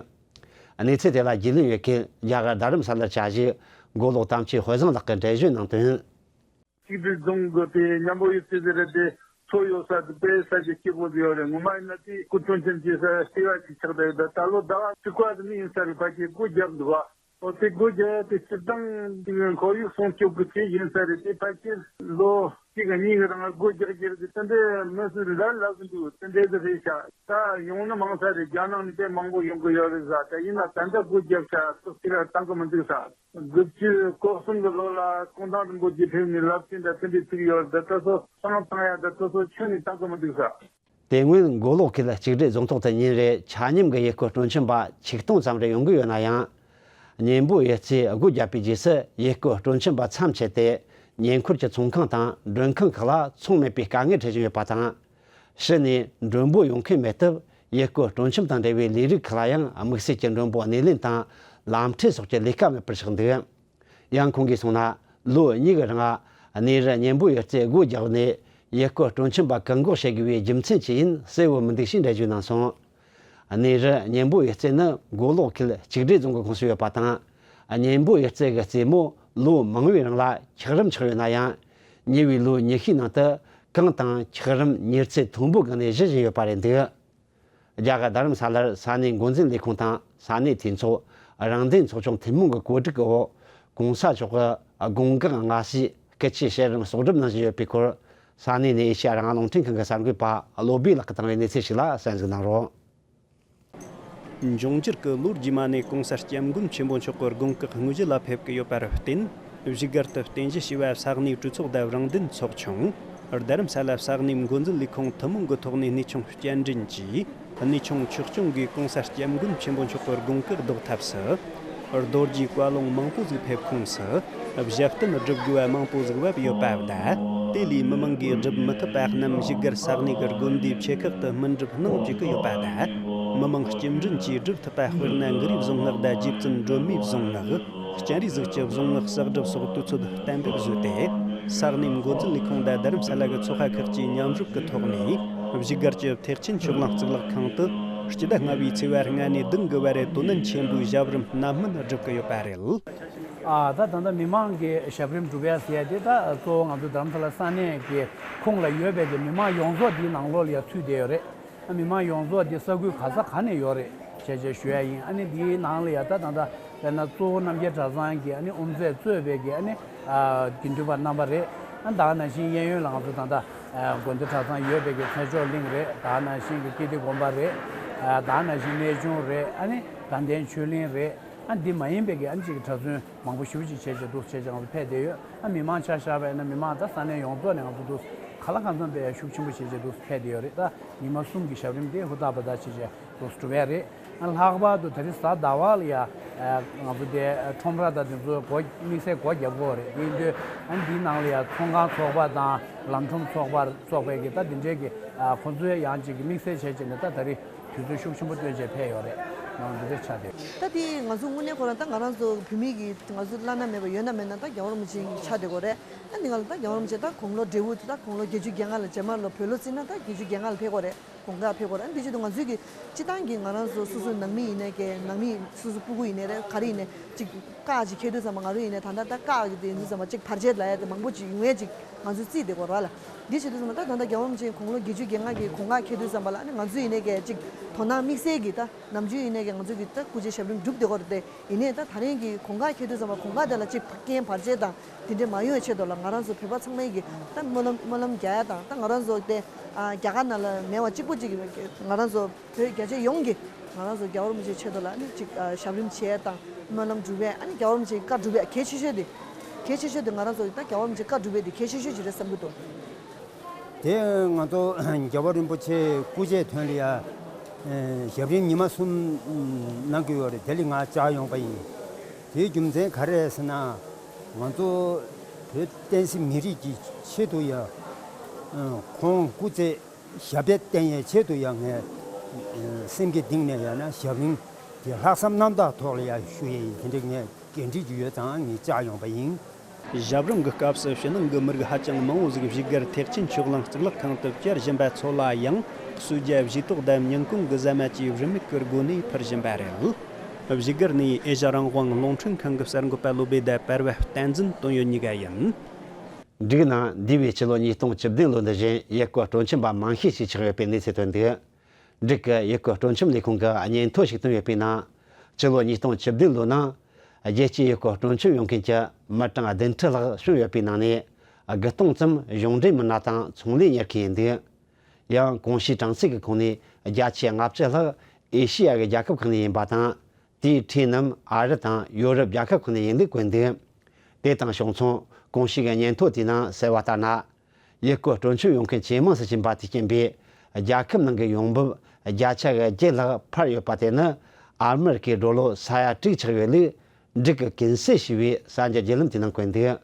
གནས་ཚུལ་དེ་ལ་རྒྱུས་ལོན་ཡོད་མཁན་རྒྱ་གར་རྡ་རམ་ས་ལར་བཅའ་བཞུགས་མགོ་ལོག་དམ་ཆོས་དཔལ་བཟང་ལགས་ཀྱིས་འགྲེལ་བརྗོད་གནང་དོན། གཅིག་སྒྲིལ་རྫོང་གི་དེ་གཉན་པོ་གཡུ་རྩེ་ཟེར་རེད་དེ། མཚོ་ཡོད་ས་དེ་དཔེ་ས་ཆ་སྐྱིད་པོ་ཡོད་རེད། ངོ་མ་ཡིན་ན་དེ་སྐུ་དྲིན་ཆེན་བྱེད་ས་ལྟེ་བ་ཅིག་ཆགས་བསྡད་ཡོད། ད་ད་ལོ་ཟླ་བ་དྲུག་པ་དེ་ནས་ཡིན་ས་རེད། ཕལ་ཆེར་སྒོ་བརྒྱབ་འདུག་བ། ཨོ་དེ་སྒོ་རྒྱག་ཡ་དེ་སྤྱིར་བཏང་ཁོར་ཡུག་སྲུང་སྐྱོབ་ཀྱི་ཆེད་ཡིན་ས་རེད། དེ་ཕལ་ཆེར་ལོ་གཅིག་གཉིས་ཀྱི་རིང་སྒོ་རྒྱག་རྒྱུ་རེད། དེ་འདྲའི་མི་སུ་ལ་ལབ་ཀྱི་འདུག་དེ་འདྲའི་དེ་རེད་ཤག་ད་ཡོང་ནི་མང་ས་རེད། རྒྱ་ནང་ནས་དཔེ་མང་པོ་ཡོང་གི་ཡོད་རེད་ཟེར། ད་ཡིན་ན་ད་ལྟ་སྒོ་བརྒྱབ་ཤག་ཏོག་ཙམ་ལ་བཏང་གི་མི་འདུག་ཟེར། དགུ་བཅུ་གོ་གསུམ་གྱི་ལོ་ལ་སྐུ་ཐང་རིན་པོ་ཆེ་ཕེབས་ནས་རླབས་ཆེན་དང་མཐུན་པའི་ཚིག་ཡོད་རེད། ད་ད་སོ་བསང་བཏང་ཡ་ད་ད་སོ་ཆུ་ནས་བཏང་གི་མི་འདུག་ཟེར། དེ་སྔོན་མགོ་ལོག་ཁུལ་གཅིག་སྒྲིལ་རྫོང་ཐོག་ཏུ་ཉིན་རེར་ཆ་སྙོམས་ཀྱི་ཡུལ་སྐོར་སྤྲོ་འཆམ་པ་ཆིག་སྟོང་ཙམ་རེ་ཡོང་གི་ཡོད་ན་ཡང་། གཉན་པོ་ཡུལ་རྩེས་སྒོ་བརྒྱབ་པའི་རྗེས་སུ་ཡུལ་སྐོར་སྤྲོ་འཆམ་པ་མཚམས་ཆད་དེ། ཉེ་འཁོར་གྱི་ཚོང་ཁང་དང་མགྲོན་ཁང་ཁག་ལ་ཚོང་མེད་པའི་དཀའ་ངལ་འཕྲད་བཞིན་ཡོད་པ་དང་། ཕྱི་ནས་མགྲོན་པོ་ཡོང་མཁན་མེད་སྟབས། ཡུལ་སྐོར་སྤྲོ་འཆམ་དང་འབྲེལ་བའི་ལས་རིགས་ཁག་ལ་ཡང་དམིགས་བསལ་གྱི་མགྲོན་པོ་སྣེ་ལེན་དང་ལམ་ཁྲིད་སོགས་ཀྱི་ལས་ཀ་མེད་པར་ཆགས་འདུག་ཡང་ཁོང་གིས་གསུངས་ན། ལོ་གཉིས་ཀྱི་རིང་གནས་རི་གཉན་པོ་ཡུལ་རྩེས་སྒོ་བརྒྱབ་ནས་ཡུལ་སྐོར་སྤྲོ་འཆམ་པ་བཀག་འགོག་བྱེད་དགོས་པའི་རྒྱུ་མཚན་ཅི་ཡིན་གསལ་བོ་མི་འདུག་ཞེས་འགྲེལ་བརྗོད་གནང་སོང་། གནས་རི་གཉན་པོ་ཡུལ་རྩེ་ནི་མགོ་ལོག་ཁུལ་གཅིག་སྒྲིལ་རྫོང་གི་ཁོངས་སུ་ཡོད་པ་དང་། གཉན་པོ་ཡུལ་རྩེ་གི་རྩེ་མོ་ལོ་མང་བོའི་རིང་ལ་འཁྱགས་རོམ་ཆགས་ཡོད་ན་ཡང་། ཉེ་བའི་ལོ་ཉི་ཤུའི་ནང་དུ་གངས་དང་འཁྱགས་རོམ་མྱུར་ཚད་མཐོན་པོའི་སྒང་ནས་གཞི་བཞིན་ཡོད་པ་རེད་འདུག་རྒྱ་གར་རྡ་རམ་ས་ལར་ས་གནས་འགོ་འཛིན་ལས་ཁུངས་དང་ས་གནས་འཐུས་ཚོགས་རང་བདེན་ཚོགས་ཆུང་ཐུན་མོང་གི་བཀོད་སྒྲིག་གི་འོག་༧གོང་ས་མཆོག་གི་དགོངས་འགག་སྔ་ཕྱིའི་སྐུ་ཕྱྭའི་བཤད་རིམ་གསོག་སྒྲུབ་གནང་བཞིན་ཡོད་པའི་སྐོར། ས་གནས་ནས་ཨེ་ཤེ་ཡ་རང་དབང་རླུང་འཕྲིན་ཁང་གི་གསར་འགོད་པ་བློ་བྷེ་ལགས་ཀྱིས་བཏང་བའི་གནས་ཚུལ་ཞིག་ལ་གསན་གཟིགས་གནང་རོགས། འབྱུང་འགྱུར་གྱི་ལོ་རྗེས་མ་ནས་༧གོང་ས་༧སྐྱབས་མགོན་ཆེན་པོ་མཆོག་གི་དགོངས་བཀག་དངོས་གཞི་ལ་ཕེབས་ཀྱི་ཡོད་པར་བརྟེན། བཞུགས་སྒར་དུ་རྟེན་གཞི་བྱས་པའི་ས་གནས་གྲོས་ཚོགས་དང་རང་བདེན་ཚོགས་ཆུང་། རྡ་རམ་ས་ལ་ས་གནས་འགོ་འཛིན་ལས་ཁུངས་ཐུན་མོང་གི་ཐོག་ནས་གནས་ཆུང་བསྐྱར་འདྲེན་གྱིས་གནས་ཆུང་ཆོས་སྐྱོང་གིས་༧གོང་ས་༧སྐྱབས་མགོན་ཆེན་པོ་མཆོག་གི་དགོངས་བཀག་ཟློག་ཐབས་སུ། རྡོ་རྗེའི་བཀའ་ལུང་མང་པོ་ཟིག་ཕེབས་ཁུངས་སུ་བཞེད་བསྟུན་སྒྲུབ་དགོས་པ་མང་པོ་ཟིག་བབས་ཡོད་པ་དང་། དེ་ལས་མི་མང་གིས་སྒྲུབ་མི་ཐུབ་པ་རྣམས་བཞུགས་སྒར་ས་གནས་ཀྱི་དགོན་སྡེའི་ཆེ་ཁག་ཏུ་སྨིན་སྒྲུབ་གནང་བཅུག་གི་ཡོད་པ་དང་། མི་མང་སྐྱིན་འགྲུལ་གྱིས་སྒྲུབ་ཐུབ་པ་དཔེར་ན་གུ་རུའི་གཟུངས་སྔགས་དང་རྗེ་བཙུན་སྒྲོལ་མའི་གཟུངས་སྔགས། སྤྱན་རས་གཟིགས་ཀྱི་གཟུངས་སྔགས་གསོག་སྒྲུབ་སོགས་དུས་ཚོད་གཏན་འབེབས་བཟོས་ཏེ། ས་གནས་འགོ་འཛིན་ལས་ཁུངས་དང་རྡ་རམ་ས་ལ་གི་ཚོགས་པ་ཁག་ཅིག་མཉམ་རུབ་ཀྱི་ཐོག་ནས་བཞུགས་སྒར་གྱི་ཐེག་ཆེན་ཆོས་གླིང་གཙུག་ལག་ཁང་དུ་སྤྱི་ཟླ་ལྔ་པའི་ཚེས་པ་ལྔ་ནས་བདུན་གྱི་བར་དོ་ནན་ཆེན་པོའི་ཞབས་རིམ་སྣ་མིན་སྒྲུབ་ཀྱི་ཡོད་པ་རེད། ཨ་ད་ད་ལྟ་མི་མང་གི་ཞབས་རིམ་སྒྲུབ་ཡ་ཟེར་ཡ་དེ་ད་གཙོ་བོ་ང་ཚོ་རྡ་རམ་ས་ལ་ས་གནས་ཀྱི་ཁོངས་ལ་ཡོད་པའི་གི་མི་མང་ཡོངས་རྫོགས་དེའི་ནང་ལོགས་ལ་ཡ་ཚུད་བསྡད་ཡོད་རེད། མི་མང་ཡོངས་རྫོགས་འདི་ས་ཁུལ་ག་ས་ག་ནས་ཡོད་རེད་བྱས་བྱས་ཞུ་ཡ་ཡིན། ཨ་ནི་འདིའི་ནང་ལ་ཡ་ད་ད་ལྟ་དཔེར་ན་གཙོ་བོ་རྣམ་རྒྱལ་གྲྭ་ཚང་གི་ཨ་ནི་དབུ་མཛད་གཙོས་པའི་གི་ཨ་ནི་དགེ་འདུན་པ་རྣམ་པ་རེད། ཨ་ད་ག་ནང་བཞིན་གཡས་གཡོན་ལ་ང་ཚོ་ད་ལྟ་དགོན་སྡེ་གྲྭ་ཚང་ཡོད་པའི་གི་ཚེ་མཆོག་གླིང་རེད། ད་ག་ནང་བཞིན་གི་ཀིརྟི་དགོན་པ་རེད། ད་ག་ནང་བཞིན་གནས་ཆུང་རེད། ཨ་ནི་དགའ་ལྡན་ཆོས་གླིང་རེད། ཨ་འདི་མ་ཡིན་པའི་གི་ཨ་ནི་གཅིག་གི་གྲྭ་བཙུན་མང་པོ་ཞེ་པོ་ཅིག་བྱས་བྱས་འདུག་བྱས་བྱས་ང་ཚོ་ཕེབས་བསྡད་ཡོད། ཨ་མི་མང་ཆ་བཞག་པ་ཡིན་ན་མི་མང་ད་ས་གནས་ཡོངས་རྫོགས་ནས་ང་ཚོ་འདུག་ག་ལ་གང་འཚམ་པའི་ཤུགས་ཆེན་པོ་བྱས་བྱས་འདུག་ཕེབས་བསྡད་ཡོད་རེད། ད་ཉི་མ་གསུམ་གྱི་ཞབས་རིམ་དེ་ཧུར་ཐག་འབད་ཐག་བྱས་བྱས་འདུག་གྲུབ་ཡ་རེད། ཨ་ལྷག་པར་དུ་ད་རེས་གཟའ་ཟླ་བ་ལ་ཡ་ང་ཚོ་དེ་ཁྲོམ་ར་དང་དེ་ཚོ་སྒོ་དམིགས་བསལ་སྒོ་རྒྱབ་དགོས་རེད། དེ་ཡིན་དུས་ཨ་འདིའི་ནང་ལ་ཡ་ཚོང་ཁང་ཚོགས་པ་དང་ལམ་ཁྲོམ་ཚོགས་པ་ཚོགས་པའི་གི་ད་དེ་འདྲའི་གི་ཁོ་ཚོའི་ཡང་ཅིག་གི་དམིགས་བསལ་བྱས་བྱས་ནས་ད་ད་རེས། དུས་ཚོད་ཤུགས་ཆེན་པོ་བཏོན་བྱས་ཕེབས་ཡོད་རེད། ང་འདི་འདྲ་ཆགས་བསྡད། ད་དེ་ང་ཚོ་དངོས་གནས་ཁོ་རང་ད་ང་རང་ཚོ་བོད་མི་གི་ང་ཚོ་བླ་ན་མེད་པ་ཡོད་ན་མེད་ན་ད་རྒྱལ་བ་རིན་པོ་ཆེ་ཆགས་བསྡད་ཀྱི་ཡོད་རེད། ད་འདི་ང་ལ་ད་རྒྱལ་བ་རིན་པོ་ཆེ་ད་དགུང་ལོ་བགྲེས་པོ་ད་དགུང་ལོ་བརྒྱད་ཅུ་གྱ་ལྔ་ལ་རྗེས་མ་ལོ་བོད་ལོ་བརྩིས་ན་ད་བརྒྱད་ཅུ་གྱ་ལྔ་ལ་ཕེབས་ཀྱི་ཡོད་རེད། དགུང་ཁ་ཕེབས་ཀྱི་ཡོད་རེད། ཨ་འདི་བྱེད་དུས་ང་ཚོའི་གི་སྤྱི་བཏང་གི་ང་རང་ཚོ་སོ་སོའི་ནང་མི་ཡིན་ནའི་གི་ནང་མི་སོ་སོ་སྤུ་གུ་ཡིན་ནའི་རེད། ག་རེ་ཡིན་ནའི་ཅིག་བཀག་ཅིག་འཁེལ་དུས་ཙམ་པ་ང་རང་ཡིན་ནའི་ད་ལྟ་ད་བཀག་གི་དེ་ཡིན་དུས་ཙམ་པ་ཅིག་བར་ཆད་ལབ་ཡ་དེ་མང་པོ་ཅིག་ཡོང་ཡས་ཅིག་ང་ཚོས་རྩིས་དེ་གོ་ར་ལ། འདི་བྱེད་དུས་ཙམ་པ་ད་ད་ལྟ་རྒྱལ་བ་རིན་པོ་ཆེ་དགུང་ལོ་བརྒྱད་ཅུ་གྱ་ལྔ་གི་དགུང་ཁ་འཁེལ་དུས་ཙམ་པ་ལ་ཨ་ནི་ང་ཚོ་ཡིན་ནའི་གི་ཅིག་དོ་སྣང་དམིགས་བསལ་གྱི་ད་ནམ་རྒྱུན་ཡིན་ནའི་གི་ང་ཚོ་གི་ད་སྐུ་ཕྱྭའི་ཞབས་རིམ་སྒྲུབ་བསྡད་ཀྱི་ཡོད་རེད་དེ། ཡིན་ནའི་ད་ད་རིང་གི་དགུང་ཁ་འཁེལ་དུས་ཙམ་པ་དགུང་ཁ་དེ་ལ་ཅིག་རྐྱེན་བར་ཆད་དང་དེ་འདྲ་མ་ཡོང་བའི་ཆེད་དུ་ལ་ང་རང་ཚོ་བོད་པ་ཚང་མའི་གི་ད་སྨོན་ལམ་སྨོན་ལམ་རྒྱག་ཡ་དང་ད་ང་རང་ཚོ་དེ་རྒྱ་གར་ནང་ལ་མེད་པ་གཅིག་པུ་ཅིག་ང་རང་ཚོ་བོད་རྒྱ་ཆེ་ཡོངས་ཀྱི་ང་རང་ཚོ་རྒྱལ་བ་རིན་པོ་ཆེའི་ཆེད་དུ་ལ་ཨ་ནི་ཅིག་ཞབས་རིམ་བྱས་དང་སྨོན་ལམ་སྒྲུབ་པས། ཨ་ནི་རྒྱལ་བ་རིན་པོ་ཆེའི་བཀའ་སྒྲུབ་པས། གལ་ཆེ་ཤོས་དེ་གལ་ཆེ་ཤོས་དེ་ང་རང་ཚོ་ད་རྒྱལ་བ་རིན་པོ་ཆེའི་བཀའ་སྒྲུབ་པས་དེ་གལ་ཆེ་ཤོས་ཅིག་རེད་བསམ་གྱི་འདུག་དེ་ང་ཚོ་རྒྱལ་བ་རིན་པོ་ཆེའི་སྐུ་ཕྱྭའི་དོན་ལ་ཡ་ཞབས་རིམ་ཉི་མ་གསུམ་གནང་གི་ཡོད་རེད། དེ་ལ་ང་བཅར་ཡོང་པ་ཡིན། དེའི་རྒྱུ་མཚན་ག་རེ་རེད་ཟེར་ན་ང་ཚོ་བོད་བསྟན་སྲིད་མི་རིགས་ཀྱི་ཆེད་དུ་ཡ་ཁོང་སྐུ་ཚེ་ཞབས་པད་བརྟན་ཡའི་ཆེད་དུ་ཡང་ངས་སེམས་ཀྱི་གཏིང་ནས་ཡང་ན་ཞབས་རིམ་དེ་ལྷག་བསམ་རྣམ་དག་ཐོག་ལ་ཡང་ཞུ་ཡས་ཡིན། དེ་འདྲ་ངས་འགན་འཁྲི་ཅིག་ཡོད་ཙང་ངས་བཅར་ཡོང་པ་ཡིན། ཞབས་རིམ་གྱི་སྐབས་སུ་ཕྱི་ནང་གི་མི་རིགས་ཧ་ཅང་མང་བོ་ཟིག་བཞུགས་སྒར་ཐེག་ཆེན་ཆོས་གླིང་གཙུག་ལག་ཁང་དུ་བཅར་བཞིན་པ་ཚོ་ལ་ཡང་གསོལ་ཇ་བཞེས་ཏོག་དང་ཉིན་གུང་གི་ཟ་མ་བཅས་རིན་མེད་ཀྱི་སྒོ་ནས་ཕུལ་བཞིན་པ་རེད། བཞུགས་སྒར་ནས་ཨེ་ཤ་རང་དབང་རླུང་འཕྲིན་ཁང་གི་གསར་འགོད་པ་བློ་བྷེ་དང་པར་བ་བསྟན་འཛིན་དོན་ཡོད་གཉིས་ཀ་ཡིན། འབྲུག་ནང་འདས་པའི་ཕྱི་ལོ་ཉིས་སྟོང་བཅུ་བདུན་ལོ་འདི་བཞིན་ཡུལ་སྐོར་སྤྲོ་འཆམ་པ་མང་ཤས་ཤིག་ཆགས་ཡོད་པའི་གནས་ཚུལ་ཐོན་འདུག་འབྲུག་གི་ཡུལ་སྐོར་སྤྲོ་འཆམ་ལས་ཁུངས་ཀྱིས་སྙན་ཐོ་ཞིག་བཏོན་ཡོད་པའི་ནང་། ཕྱི་ལོ་ཉིས་སྟོང་བཅུ་བདུན་ལོ་ནང་རྒྱལ་སྤྱིའི་ཡུལ་སྐོར་སྤྲོ་འཆམ་ཡོང་མཁན་གྱི་མི་གྲངས་བདུན་ཁྲི་ལྷག་བྱུང་ཡོད་པའི་ནང་ནས། དགུ་སྟོང་ཙམ་གཞུང་འབྲེལ་མི་སྣ་དང་ཚོང་ལས་གཉེར་མཁན་ཡིན་འདུག་ཡང་གོང་ཞུས་གྲངས་ཚད་ཀྱི་ཁོངས་ནས་བརྒྱ་ཆ་ལྔ་བཅུ་ལྷག་ཨེ་ཤེ་ཡ་གི་རྒྱལ་ཁབ་ཁག་ནས་ཡིན་པ་དང་། དེའི་ཁྲོད་རྣམས་ཨ་རི་དང་ཡོ་རོབ་རྒྱལ་ཁབ་ཁག་ནས་ཡིན་ལུགས་བཀོད་འདུག་དེ་དང་ཕྱོགས་མཚུངས། གོང་ཞུས་ཀྱི་སྙན་ཐོ་དེའི་ནང་གསལ་བ་ལྟར་ན། ཡུལ་སྐོར་སྤྲོ་འཆམ་ཡོང་མཁན་ཇེ་མང་དུ་ཕྱིན་པ་དེའི་རྐྱེན་པས། རྒྱལ་ཁབ་ནང་གི་ཡོང་འབབ་བརྒྱ་ཆ་གི་བརྒྱད་ལྷག་འཕར་ཡོད་པ་དེ་ནི། ཨ་མི་རི་ཀའི་ཌོ་ལར་ས་ཡ་དྲུག་ཆགས་ཡོད་ལུགས། འབྲུག་གི་ཀུན་གསལ་ཞེས་པའི་གསར་འགྱུར་བརྒྱུད་ལམ་དེའི་ནང་བཀོད་འདུག་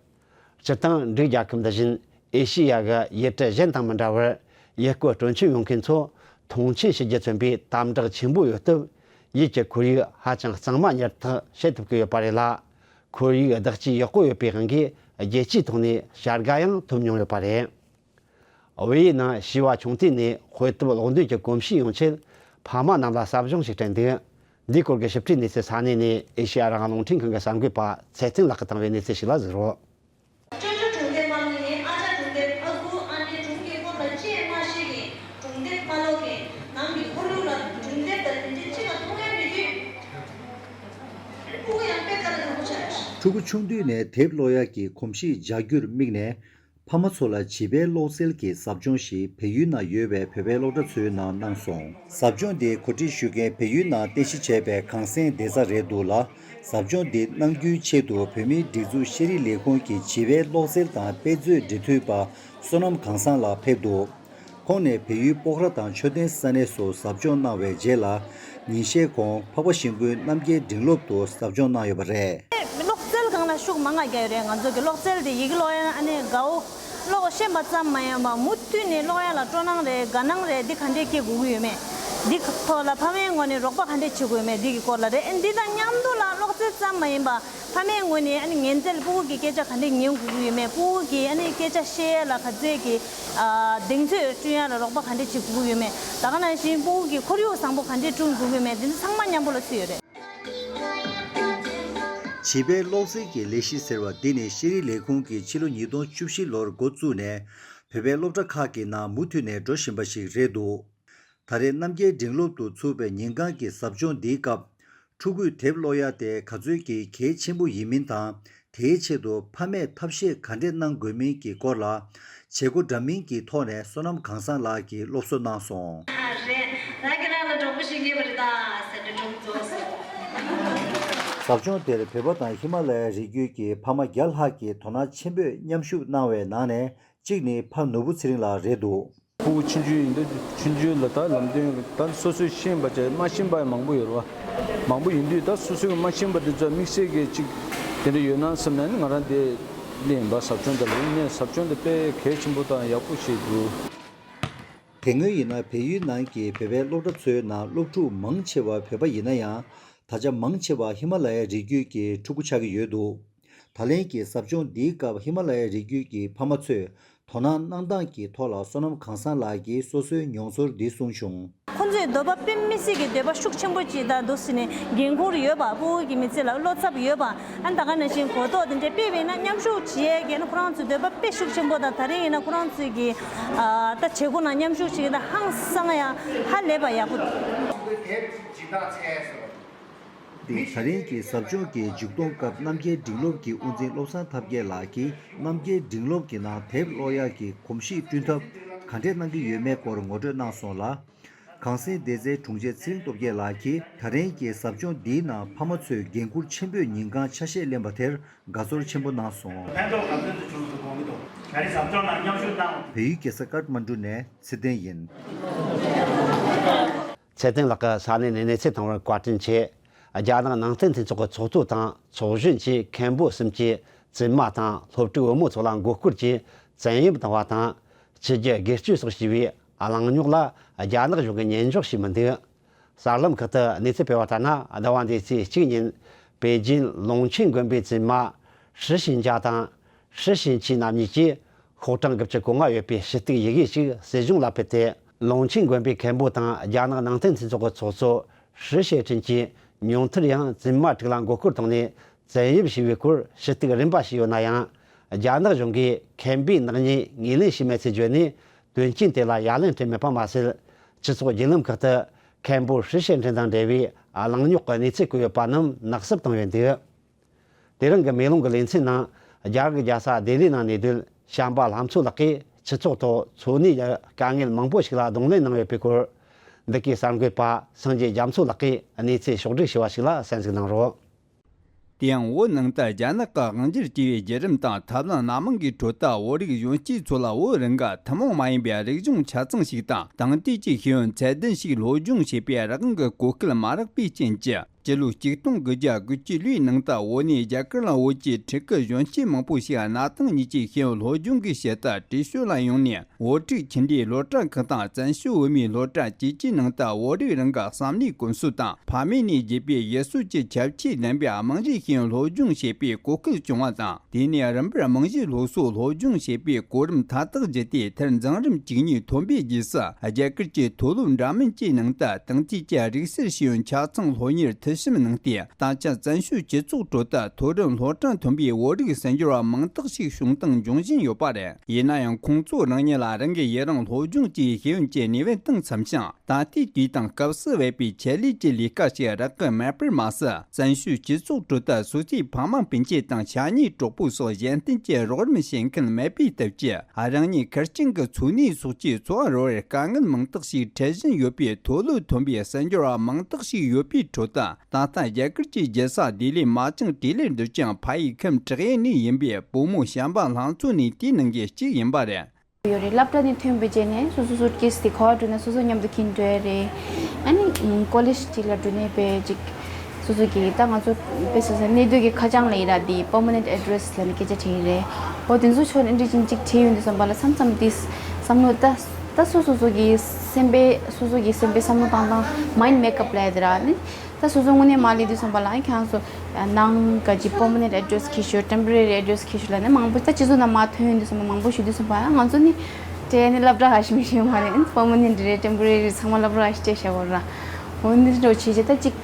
སྤྱིར་བཏང་འབྲུག་རྒྱལ་ཁབ་འདི་བཞིན་ཨེ་ཤེ་ཡ་གི་ཡུལ་གྲུ་གཞན་དང་མི་འདྲ་བར། ཡུལ་སྐོར་སྤྲོ་འཆམ་ཡོང་མཁན་ཚོ་མཐོང་ཆེན་བྱེད་རྒྱུ་མཚོན་པའི་དམ་དྲག་ཆེན་པོ་ཡོད་སྟབས། ཡུལ་གྱི་ཁོར་ཡུག་ཧ་ཅང་གཙང་མ་ཉར་ཐག་བྱེད་ཐུབ་ཀྱི་ཡོད་པ་རེད་ལ། ཁོར་ཡུག་བདག་གཅེས་ཡག་པོ་ཡོད་པའི་དབང་གིས། རྒྱལ་སྤྱིའི་ཐོག་ནས་བྱ་དགའ་ཡང་ཐོབ་མྱོང་ཡོད་པ་རེད། བལ་ཡུལ་ནང་བྱིས་པ་ཆུང་དུས་ནས་དཔེ་དེབ་ཀློག་འདོད་ཀྱི་གོམས་གཤིས་ཡོང་ཆེད། ཕ་མ་རྣམས་ལ་ཟབ་སྦྱོང་ཞིག་སྤྲད་འདུག་འདིའི་སྐོར་གྱི་ཞིབ་ཕྲའི་གནས་ཚུལ་ས་གནས་ནས་ཨེ་ཤེ་ཡ་རང་དབང་རླུང་འཕྲིན་ཁང་གི་གསར་འགོད་པ་ཚེ་བརྟན་ལགས་ཀྱིས་བཏང་བའི་གནས་ཚུལ་ཞིག་ལ་གཟིགས་རོགས། ཅོ་ཅོ་སྒྲུང་དེབ་མ་ཀློག་ཡིན། ཨ་ཅག་སྒྲུང་དེབ། ཨ་ཁུ་ཨ་ནེ་སྒྲུང་གི་སྐོར་ལ་ཅི་ཡང་མ་ཤེས་ཀྱིན་སྒྲུང་དེབ་མ་ཀློག་གིན་ནང་གི་ཁོར་ཡུག་ལ་སྒྲུང་དེབ་དང་དེ་འདྲའི་ཅི་ལ་མཐོང་ཡ་མེད་དུས། ཕྲུ་གུ་ཡང་དཔེ་དཀའ་ལས་ཁག་པོ་ཆགས་ཡོད། ཕྲུ་གུ་ཆུང་དུས་ནས་དེབ་ཀློག་ཡག་གི་གོམས་གཤིས་འཇགས་རྒྱུར་དམིགས་ནས། ཕ་མ་ཚོ་ལ་བྱིས་པའི་ཀློག་རྩལ་གྱི་ཟབ་སྦྱོང་ཞིག་བལ་ཡུལ་ནང་ཡོད་པའི་བོད་པའི་སློབ་གྲྭ་ཚོའི་ནང་གནང་སོང་། ཟབ་སྦྱོང་འདི་གོ་སྒྲིག་ཞུ་མཁན་བལ་ཡུལ་ནང་རྟེན་གཞི་བྱས་པའི་གངས་སེང་བདེ་རྩ་རེད་འདུག་ལ། ཟབ་སྦྱོང་འདི་གནང་རྒྱུའི་ཆེད་དུ་བོད་མིའི་སྒྲིག་འཛུགས་ཤེས་རིག་ལས་ཁུངས་ཀྱི་བྱིས་པའི་ཀློག་རྩལ་དང་དཔེ་མཛོད་འབྲེལ་མཐུད་པ་བསོད་ནམས་གངས་བཟང་ལགས་ཕེབས་འདུག་ཁོང་ནས་བལ་ཡུལ་སྤོག་ར་དང་མཆོད་རྟེན་ས་གནས་སུ་ཟབ་སྦྱོང་གནང་བའི་རྗེས་ལ། ཉིན་ཤས་གོང་འཕགས་པ་ཤིང་ཀུན་རྣམ་རྒྱལ་འབྲིང་སློབ་ཏུ་ཟབ་སྦྱོང་གནང་ཡོད་པ་རེད། ཀློག་རྩལ་སྒང་ལ་ཤུགས་མང་ང་རྒྱག་ཡོད་རེད། ང་ཚོ་གི་ཀློག་རྩལ་དེ་ཡི་གེ་ཀློག་ཡ་ཨ་ནི་དགའ་བོ། ཀློག་ཤེས་པ་ཙམ་མ་ཡིན་པ་མུ་མཐུད་ནས་ཀློག་ཡ་ལ་སྤྲོ་སྣང་རེད། དགའ་སྣང་རེད། འདི་ག་འདྲས་སྐྱེ་དགོས་ཀྱི་ཡོད་མེད། འདི་ཐོག་ལ་ཕ་མའི་ངོས་ནས་རོགས་པ་ག་འདྲས་བྱེད་དགོས་ཡོད་མེད། འདི་གི་སྐོར་ལ་རེད། འདི་དང་མཉམ་དུ་ལ་ཀློག་རྩལ་ཙམ་མ་ཡིན་པ། ཕ་མའི་ངོས་ནས་ཨ་ནི་ཉན་རྩལ། ཕྲུ་གུ་གི་སྐད་ཆ་ག་འདྲས་ཉན་དགོས་ཀྱི་ཡོད་མེད། ཕྲུ་གུ་གི་ཨ་ནི་སྐད་ཆ་བཤད་ཡ་ལ་ག་ཚོད་ཀྱི་ཨ་གདེང་ཚོད་བསྐྲུན་ཡ་ལ་རོགས་པ་ག་འདྲས་བྱེད་དགོས་ཀྱི་ཡོད་མེད། ད་ག་ནང་བཞིན་ཕྲུ་གུ་གི་ཁོར་ཡུག་བཟང་པོ་ག་འདྲས་བསྐྲུན་དགོས་ཀྱི་ཡོད་མེད། འདི་ཚོ་ཚང་མ་མཉམ་པོ་ལ་ཚུད་ཡོད་རེད། བྱིས་པའི་ཀློག་རྩལ་གྱི་ལས་གཞི་ཟེར་བ་འདི་ནི་ཤེས་རིག་ལས་ཁུངས་ཀྱིས་ཕྱི་ལོ་ཉིས་སྟོང་བཅུ་བཞི་ལོར་འགོ་བཙུགས་ནས་བོད་པའི་སློབ་གྲྭ་ཁག་གི་ནང་མུ་མཐུད་ནས་འགྲོ་བཞིན་པ་ཞིག་རེད་འདུག་ད་རེས་རྣམ་རྒྱལ་འབྲིང་སློབ་ཏུ་ཚུགས་པའི་ཉིན་གང་གི་ཟབ་སྦྱོང་འདིའི་སྐབས། ཕྲུ་གུས་དེབ་ཀློག་ཡ་དེ་ག་ཚོད་ཀྱི་གལ་ཆེན་པོ་ཡིན་མིན་དང་། དེའི་ཆེད་དུ་ཕ་མས་ཐབས་ཤེས་ག་འདྲས་གནང་དགོས་མིན་གྱི་སྐོར་ལ། བྱེད་སྒོ་འདྲ་མིན་གྱི་ཐོག་ནས་བསོད་ནམས་གངས་བཟང་ལགས་ཀྱིས་སློབ་གསོ་གནང་སོང་། རེད། ད་ཁྱེད་རང་ལ་གྲོགས་པོ་ཞིག་རྙེད་པ་རེད་ད་ཟེར་ནས་གྲོགས་རྫོགས་སོང་། ཟབ་སྦྱོང་དེར་བོད་པ་དང་ཧི་མ་ལ་ཡའི་རི་རྒྱུད་ཀྱི་ཕ་མ་བརྒྱ་ལྷག་གིས་དོ་སྣང་ཆེན་པོས་མཉམ་ཞུགས་གནང་བའི་ནང་ནས་གཅིག་ནི་ཕ་ནོར་བུ་ཚེ་རིང་ལགས་རེད་འདུག་ཕྲུ་གུ་ཆུང་ཆུང་ཡིན་དུས་ཆུང་ཆུང་ལ་ད་ལམ་སྟོན་ད་སོ་སོས་ཤེས་པ་བྱས་མ་ཤེས་པ་ཡང་མང་པོ་ཡོད་རེད་བ། མང་པོ་ཡིན་དུས་ད་སོ་སོས་མ་ཤེས་པ་དེ་ཚོ་དམིགས་བསལ་གྱི་ཅིག་དེ་འདྲ་ཡོད་ན་བསམ་ནས་ང་རང་དེ་སླེབས་ཡིན་པ། ཟབ་སྦྱོང་དེ་ལ་ནས་ཟབ་སྦྱོང་དེ་དཔེ་གལ་ཆེན་པོ་དང་ཡག་པོ་ཞིག་འདུག་དེ་སྔོན་ཡིན་ན་བལ་ཡུལ་ནང་གི་བོད་པའི་སློབ་གྲྭ་ཚོའི་ནང་སློབ་ཕྲུག་མང་ཆེ་བ་བོད་པ་ཡིན་ན་ཡང་། ད་ཆ་མང་ཆེ་བ་ཧི་མ་ལ་ཡའི་རི་རྒྱུད་ཀྱི་ཕྲུ་གུ་ཆགས་ཀྱི་ཡོད་འདུག་ད་ལན་གྱི་ཟབ་སྦྱོང་འདིའི་སྐབས་ཧི་མ་ལ་ཡའི་རི་རྒྱུད་ཀྱི་ཕ་མ་ཚོས་དོ་སྣང་གནང་སྟངས་ཀྱི་ཐོག་ལ་བསོད་ནམས་གངས་བཟང་ལགས་ཀྱིས་སོ་སོའི་མྱོང་ཚོར་འདི་གསུངས་བྱུང་། ཁོང་ཚོས་འདོད་པ་དཔེ་མི་སྲིད་ཀྱི་འདོད་པ་ཤུགས་ཆེན་པོ་ཅིག་དང་འདུག་ཟེར་ནས་འགན་ཁུར་ཡོད་པ། ཕྲུ་གུ་གི་མི་ཚེ་ལ་བློ་འཚབ་ཡོད་པ། ཨ་ནི་ད་ག་ནང་བཞིན་གོ་རྟོགས་དེ་འདྲ་སྤེལ་བས་ན་མཉམ་ཞུགས་བྱེད་ཡས་ཀྱི་ཨ་ནི་ཁོ་རང་ཚོའི་འདོད་པ་དཔེ་ཤུགས་ཆེན་པོ་དང་། ད་རེས་ཡིན་ན་ཁོ་རང་ཚོའི་གི་ཨ་ད་བྱེད་སྒོ་ནང་མཉམ་ཞུགས་བྱེད་ཀྱི་ད་ཧང་སང་ཡང་ཧ་ལས་པ་ཡག་པོ་འདུག་དེབ་སྦྱིན་བདག་ཚལ་སོ། ཏེ། ད་རིང་གི་ཟབ་སྦྱོང་གི་མཇུག་སྡོམ་སྐབས་རྣམ་རྒྱལ་འབྲིང་སློབ་ཀྱི་དབུ་འཛིན་བློ་བཟང་ཐབས་མཁས་ལགས་ཀྱིས་རྣམ་རྒྱལ་འབྲིང་སློབ་ཀྱི་ནང་དེབ་ཀློག་ཡག་གི་གོམས་གཤིས་བསྐྲུན་ཐབས་ག་འདྲས་གནང་གི་ཡོད་མེད་སྐོར་ངོ་སྤྲོད་གནང་སོང་ལ། གངས་སེང་སྡེ་ཚན་དྲུང་ཆེ་ཚེ་རིང་སྟོབས་རྒྱས་ལགས་ཀྱིས་ད་རིང་གི་ཟབ་སྦྱོང་འདིའི་ནང་ཕ་མ་ཚོས་འགན་འཁུར་ཆེན་པོས་ཉིན་གང་ཆ་ཤས་ལེན་པ་དེར་དགའ་ཚོར་ཆེན་པོ་གནང་སོང་། ཕན་ཐོགས་ག་ཚོད་ཅིག་བྱུང་སོང་དགོངས་ཀྱི་འདུག་ད་རིང་ཟབ་སྦྱོང་ནང་མཉམ་ཞུགས་གནང་བ། བལ་ཡུལ་རྒྱལ་ས་ཀཏ་མན་གྲུ་ནས་ཚེ་བརྟན་ཡིན། ཚེ་བརྟན་ལགས་ཀྱིས་ས་གནས་ནས་གནས་ཚུལ་བཏང་བར་བཀའ་དྲིན་ཆེ། རྒྱ་ནག་ནང་བསྟན་མཐུན་ཚོགས་ཀྱི་ཚོགས་གཙོ་དང་ཚོགས་གཞོན་གྱིས་མཁན་པོ་གསུམ་གྱི་བཙུན་མ་དང་སློབ་ཕྲུག་བུ་མོ་ཚོ་ལ་མགོ་སྐོར་གྱིས་བཙན་གཡེམ་བཏང་བ་དང་། ཕྱི་རྒྱལ་སྒེར་གཅོད་སོགས་བྱས་པའི་གླེང་རྙོག་ལ་རྒྱ་ནག་གཞུང་གིས་ཉན་འཇོག་བྱས་མི་འདུག་གསར་ལམ་ཁག་ཏུ་གནས་ཚུལ་སྤེལ་བ་ལྟར་ན། ཟླ་བ་འདིའི་ཚེས་གཅིག་ཉིན་པེ་ཅིན་ལུང་ཆིན་དགོན་པའི་བཙུན་མ་ཧྲི་ཞིན་ཅ་དང་། ཧྲི་ཞིན་ཆི་རྣམ་གཉིས་ཀྱིས་ཤོག་གྲངས་དགུ་བཅུ་གོ་ལྔ་ཡོད་པའི་ཞུ་གཏུག་ཡི་གེ་ཞིག་སྲིད་གཞུང་ལ་ཕུལ་ཏེ། ལུང་ཆིན་དགོན་པའི་མཁན་པོ་དང་རྒྱ་ནག་ནང་བསྟན་མཐུན་ཚོགས་ཀྱི་ཚོགས་གཙོ་ཧྲི་ཞེ་ཁྲིན་གྱིས་ཉུང་མཐར་ཡང་བཙུན་མ་དྲུག་ལ་མགོ་སྐོར་བཏང་ནས་བཙན་གཡེམ་བྱས་པའི་སྐོར་ཞུ་གཏུག་རིམ་པ་ཞིག་ཡོད་ན་ཡང་། རྒྱ་ནག་གཞུང་གིས་མཁན་པོའི་ནག་ཉེས་ངོས་ལེན་བྱས་མེད་ཚུལ་བརྗོད་ནས། དོན་རྐྱེན་དེ་ལ་ཡ་ལན་སྤྲད་མེད་པ་མ་ཟད། སྤྱི་ཚོགས་བརྒྱུད་ལམ་ཁག་ཏུ་མཁན་པོ་ཧྲི་ཞན་ཀྲིན་དང་འབྲེལ་བའི་གླེང་རྙོག་གི་གནས་ཚུལ་བཀོད་ཡོད་པ་རྣམས་ནག་བསུབ་བཏང་ཡོད་འདུག་དེ་རིང་གི་མེ་ལོང་གི་ལེ་ཚན་ནང་། རྒྱ་གར་གྱི་རྒྱལ་ས་ལྡི་ལིའི་ནང་གནས་སྡོད་བྱམས་པ་ལྷ་མཚོ་ལགས་ཀྱིས་སྤྱི་ཚོགས་ཐོག་འཚོ་གནས་ཀྱི་དཀའ་ངལ་མང་པོ་ཞིག་ལ་གདོང་ལེན་གནང་ཡོད་པའི་སྐོར། འདི་གའི་གསར་འགོད་པ་སངས་རྒྱས་རྒྱ་མཚོ་ལགས་ཀྱིས་གནས་ཚུལ་ཕྱོགས་བསྒྲིགས་བྱས་པ་ཞིག་ལ་གསན་གཟིགས་གནང་རོགས། དེ་ཡང་བོད་ནང་དུ་རྒྱ་ནག་གི་དབང་སྒྱུར་བྱས་པའི་བརྒྱུད་རིམ་དང་ཐབས་ལམ་སྣ་མང་གི་ཁྲོད་དུ་བོད་རིགས་གཞོན་སྐྱེས་ཚོ་ལ་བོད་རང་གི་ཐུན་མོང་མ་ཡིན་པའི་རིག་གཞུང་ཆ་ཚང་ཞིག་དང་། དེང་དུས་ཀྱི་ཤེས་ཡོན་ཚད་ལྡན་ཞིག་སློབ་སྦྱོང་བྱེད་པའི་རང་དབང་གི་གོ་སྐབས་མ་རག་པའི་རྐྱེན་གྱིས། སྤྱི་ལོ་ཆིག་སྟོང་དགུ་བརྒྱ་དགུ་བཅུ་ལོའི་ནང་དུ་བོད་ནས་རྒྱ་གར་ལ་བོད་ཀྱི་ཕྲུ་གུ་གཞོན་སྐྱེས་མང་པོ་ཞིག་གནའ་དེང་གཉིས་ཀྱི་ཤེས་ཡོན་སློབ་སྦྱོང་གི་ཆེད་དུ་བྲོས་བྱོལ་ལ་ཡོང་ནས། བོད་ཕྲུག་ཁྱིམ་སྡེའི་སློབ་གྲྭ་ཁག་དང་བཙན་བྱོལ་བོད་མིའི་སློབ་གྲྭ་བཅས་ཀྱི་ནང་དུ་བོད་རིགས་རང་གི་བསམ་བློའི་ཀུན་སྤྱོད་དང་ཕ་མེས་ནས་བརྒྱུད་པའི་ཡུལ་སྲོལ་གྱི་ཁྱད་ཆོས་ལྡན་པའི་རྨང་གཞིའི་ཤེས་ཡོན་སློབ་སྦྱོང་བྱེད་པའི་གོ་སྐབས་བྱུང་བ་དང་། དེ་ནས་རིམ་པར་རྨང་གཞིའི་སློབ་གསོ་སློབ་སྦྱོང་བྱེད་པའི་གོ་རིམ་མཐའ་དག་བརྒྱུད་དེ། མཐར་མཛངས་རིམ་བཅུ་གཉིས་ཐོན་པའི་རྗེས་སུ། རྒྱ་གར་གྱི་མཐོ་སློབ་འདྲ་མིན་གྱི་ནང་དུ་དེང་དུས་ཀྱི་རིག་གསར་ཤེས་ཡོན་ཆ་ཚང་སློབ་གཉེར་མཐིལ་ཕྱིན་གནང་སྟེ། ད་ཆ་བཙན་བྱོལ་སྤྱི་ཚོགས་ཁྲོད་དུ་མཐོ་རིམ་སློབ་གྲྭ་ཐོན་པའི་བོད་རིགས་གསར་འབྱོར་བ་མང་དག་ཞིག་བྱུང་དང་འབྱུང་བཞིན་ཡོད་པ་རེད། ཡིན་ན་ཡང་། ཁོང་ཚོ་རང་ཉིད་ལ་རང་གི་ཡུན་རིང་སློབ་སྦྱོང་བཅས་ཤེས་ཡོན་གྱི་ནུས་པ་དང་འཚམ་ཞིང་། ད་ལྟའི་དུས་དང་སྐབས་སུ་བབས་པའི་ཆེད་ལས་ཀྱི་ལས་ཀ་ཞིག་རག་གི་མེད་པར་མ་ཟད། བཙན་བྱོལ་སྤྱི་ཚོགས་ཁྲོད་དུ་སོ་སོའི་ཕ་མ་སྤུན་མཆེད་དང་ཤ་ཉེ་གྲོགས་པོ་སོགས་གཞན་རྟེན་གྱི་རོགས་རམ་བྱེད་མཁན་མེད་པའི་སྟབས་ཀྱིས། རང་ཉིད་ཁེར་རྐྱང་གི་འཚོ་གནས་སོགས་ཀྱི་འཚོ་བ་རོལ་བར་དཀའ་ངལ་མང་དག་ཞིག་འཕྲད་བཞིན་ཡོད་པའི། མཐོ་སློབ་ཐོན་པའི་གསར་འབྱོར་བ་མང་དག་ཞིག་ཡོད་པའི་ཁྲོད་དུ། ད་ལྟ་རྒྱ་གར་གྱི་རྒྱལ་ས་ལྡི་ལིའི་མ་ཅང་ཏི་ལིར་འདུག་ཅིང་། ཕ་ཡུལ་ཁམས་བྲག་ཡས་ནས་ཡིན་པའི་བུ་མོ་བྱམས་པ་ལྷ་མཚོ་ནི་དེའི་ནང་གི་གཅིག་ཡིན་པ་རེད། ཡོད་རེད། སློབ་གྲྭ་ནས་ཐོན་པའི་རྗེས་ནས་སོ་སོ་སུཊ་ཀེས་དེ་ཁོ་བ་འགྲོ་ནས་སོ་སོ་མཉམ་དུ་ཁྱེར་འགྲོ་ཡ་རེད། ཨ་ནི་ཀོ་ལེཇ་ཅིག་ལ་འགྲོ་ནས་པའི་ཅིག་སོ་སོ་གི་ད་ང་ཚོ་དཔེ་སོ་སོ་གནས་སྡོད་ཀྱི་ཁ་བྱང་ལ་ཡི་ར་དེ་པར་མ་ནེན་ཊི་ཨེ་ཌི་རེ་སི་ལ་ནི་སྐད་ཆ་དྲིས་ཡིན་རེད། འོ་དེ་ཚོ་ཕྱོགས་ནས་འདྲི་ཅིང་ཅིག་བྲིས་ཡོང་དུས་ཙམ་པ་ལ་མཚམས་མཚམས་དེ་བསམ་བློ་ད་ད་སོ་སོ་སོ་གི་སེམས་པའི་སོ་སོ་གི་སེམས་པའི་བསམ་བློ་བཏང་སྟངས་མའིན་ཌི་མེག་ཨབ་ལབ་ཡ་དེ་ར་ནི། ད་སོ་སོ་དངོས་གནས་མ་སླེབས་དུས་ཙམ་པ་ལ་ཁྱེད་རང་ཚོ་ནང་ག་ཅི་པར་མ་ནེན་ཊི་ཨེ་ཌི་རེ་སི་ཁྱེར་ཤོག་ཊེམ་པོ་རེ་རི་ཨེ་ཌི་རེ་སི་ཁྱེར་ཤོག་ལབ་ནས་མང་པོ་ད་སྤྱི་ཚོགས་ནང་མར་ཐོན་ཡོང་དུས་ཙམ་པ་མང་པོ་ཞུ་དུས་ཙམ་པ་ང་ཚོ་ནི་དེ་ནི་སློབ་གྲྭ་ག་ཞིག་མི་ཤེས་མ་རེད། པར་མ་ནེན་ཊི་རེད་ཊེམ་པོ་རེ་རི་ཚང་མ་སློབ་གྲྭ་ག་ཞིག་སྤྲད་བཞག་གོ་ར། འོ་འདི་འདྲ་བྱེད་བྱེད་ད་ཅིག་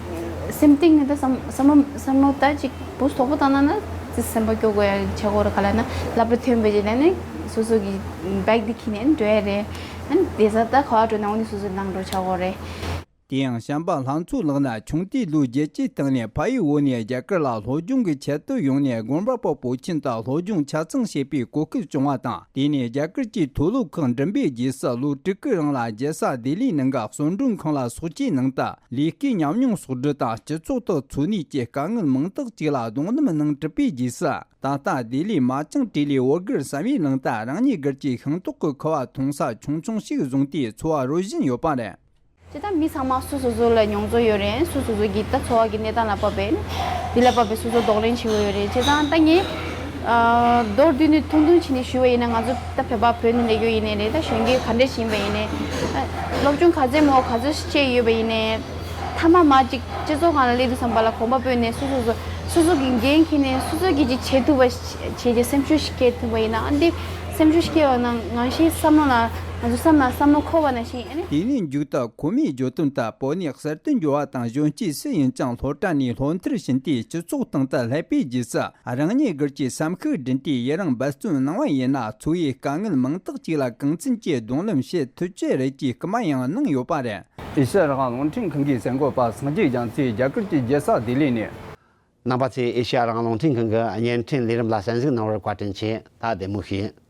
སེམས་གཏིང་ནས་ད་བསམ་བསམ་བློ་བསམ་བློ་ད་ཅིག་བུ་དོག་པོ་བཏང་ན་ན་ཅི་སེམས་པ་སྐྱོ་དགོས་ཡ་བྱ་དགོས་ར་ག་ལ་ན་སློབ་གྲྭ་ཐོན་པའི་རྗེས་ནས་ནི་སོ་སོ་གི་བེག་འདི་ཁྱེར་ནས་འགྲོ་ཡ་རེད། ཨ་ནི་དེ་ས་ད་ག་བ་འགྲོ་ན་འོ་ནི་སོ་སོ་ནང་འགྲོ་བྱ་དགོས་རེད། དེ་ཡང་བྱམས་པ་ལྷ་མཚོ་ལགས་ནི་ཆུང་དུས་ལོ་བརྒྱད་ཅུའི་སྟེང་ནས་ཕ་ཡུལ་བོད་ནས་རྒྱ་གར་ལ་སློབ་སྦྱོང་གི་ཆེད་དུ་ཡོང་ནས་དགོན་པ་པ་བོད་ཁྱིམ་དུ་སློབ་སྦྱོང་ཆ་ཚང་བྱེད་པའི་གོ་སྐབས་བྱུང་བ་དང་། དེ་ནས་རྒྱ་གར་གྱི་མཐོ་སློབ་ཁག་འགྲིམ་པའི་རྗེས་སུ་ལོ་དྲུག་གི་རིང་ལ་རྒྱལ་ས་ལྡི་ལིའི་ནང་གི་གསོལ་མགྲོན་ཁང་ལ་ཚོགས་ཆེན་ནང་དུ་ལས་ཀའི་ཉམས་མྱོང་གསོག་སྒྲིག་དང་སྤྱི་ཚོགས་ཐོག་འཚོ་གནས་ཀྱི་དཀའ་ངལ་མང་དག་ཅིག་ལ་གདོང་ལེན་གནང་གྲུབ་པའི་རྗེས་སུ། ད་ལྟ་ལྡི་ལིའི་མ་ཅང་ཏི་ལིའི་བོད་སྒར་བསམ་ཡས་གླིང་དུ་རང་ཉིད་སྒེར་གྱི་ཤིང་ཏོག་གི་ཁུ་བ་འཐུང་ས་ཆུང་ཆུང་ཞིག་བཟུང་སྟེ་འཚོ་བ་རོལ་བཞིན་ཡོད་པ་རེད། ཇི་ལྟར་མི་ཚང་མ་སོ་སོ་སོ་ལ་མྱོང་ཚོར་ཡོད་རེད། སོ་སོ་སོ་གི་ད་འཚོ་བ་གི་གནས་སྟངས་ལ་བབས་པས་འདི་ལ་བབས་པའི་སོ་སོ་གདོང་ལེན་བྱེད་དགོས་ཡོད་རེད། བྱས་ཙང་ད་ངས་མདོར་བསྡུས་ནས་ཐུང་ཐུང་བྱས་ནས་ཞུ་བ་ཡིན་ན་ང་ཚོ་ད་བོད་པ་བོད་ནས་སླེབས་ཡོད་ཡིན་ནའི་རེད། ད་གཞོན་སྐྱེས་ག་འདྲས་ཤིག་ཡིན་པ་ཡིན་ནའི་སློབ་སྦྱོང་ག་ཚད་མོ་ག་ཚོད་ཤིག་བྱས་ཡོད་པ་ཡིན་ནའི་མཐའ་མ་མ་ཅིག་སྤྱི་ཚོགས་སྒང་ལ་སླེབས་དུས་ཙམ་པ་ལ་གོམ་པ་སྤོས་ནས་སོ་སོ་སོ་སོ་སོ་གི་འགན་འཁྱེར་ནས་སོ་སོ་གིས་ཅིག་བྱེད་ཐུབ་པ་བྱས་རྗེས་སེམས་ཤུགས་ཤིག་སྐྱེད་ཐུབ་པ་ཡིན་ན་ཨ་འདི་སེམས་ཤུགས་ཤིག་སྐྱེ་བ་ན་ང་ཤེས་བསམ་བློ་ལ་ང་ཚོ་བསམ་ན་བསམ་བློ་འཁོར་བ་ནང་བཞིན་ཨ་ནི། དེ་ནས་མཇུག་ཏུ་ཁོ་མོས་བརྗོད་དོན་ལྟར་བོད་ནས་གསར་དུ་འབྱོར་བ་དང་གཞོན་སྐྱེས་སུ་ཡིན་ཀྱང་སློབ་གྲྭ་ནས་སློབ་མཐར་ཕྱིན་ཏེ་སྤྱི་ཚོགས་སྟེང་དུ་སླེབས་པའི་རྗེས་སུ་རང་ཉིད་སྒེར་གྱི་བསམ་ཤེས་བསྒྲིམས་ཏེ་ཡི་རང་འབད་བརྩོན་གནང་བ་ཡིན་ན་འཚོ་བའི་དཀའ་ངལ་མང་དག་ཅིག་ལ་གང་འཚམ་གྱིས་གདོང་ལེན་བྱེད་ཐུབ་ཀྱི་རེད་ཅེས་སྐུལ་མ་ཡང་གནང་ཡོད་པ་རེད། ཨེ་ཤ་ཡ་རང་དབང་རླུང་འཕྲིན་ཁང་གི་གསར་འགོད་པ་སངས་རྒྱས་རྒྱ་མཚོས་རྒྱ་གར་གྱི་རྒྱལ་ས་ལྡི་ལི་ནས། རྣམ་པ་ཚོས་ཨེ་ཤ་ཡ་རང་དབང་རླུང་འཕྲིན་ཁང་གི་བརྙན་འཕྲིན་ལས་རིམ་ལ་གསན་གཟིགས་གནང་བར་བཀའ་དྲིན་ཆེ། ད་བདེ་མོ་བྱོས།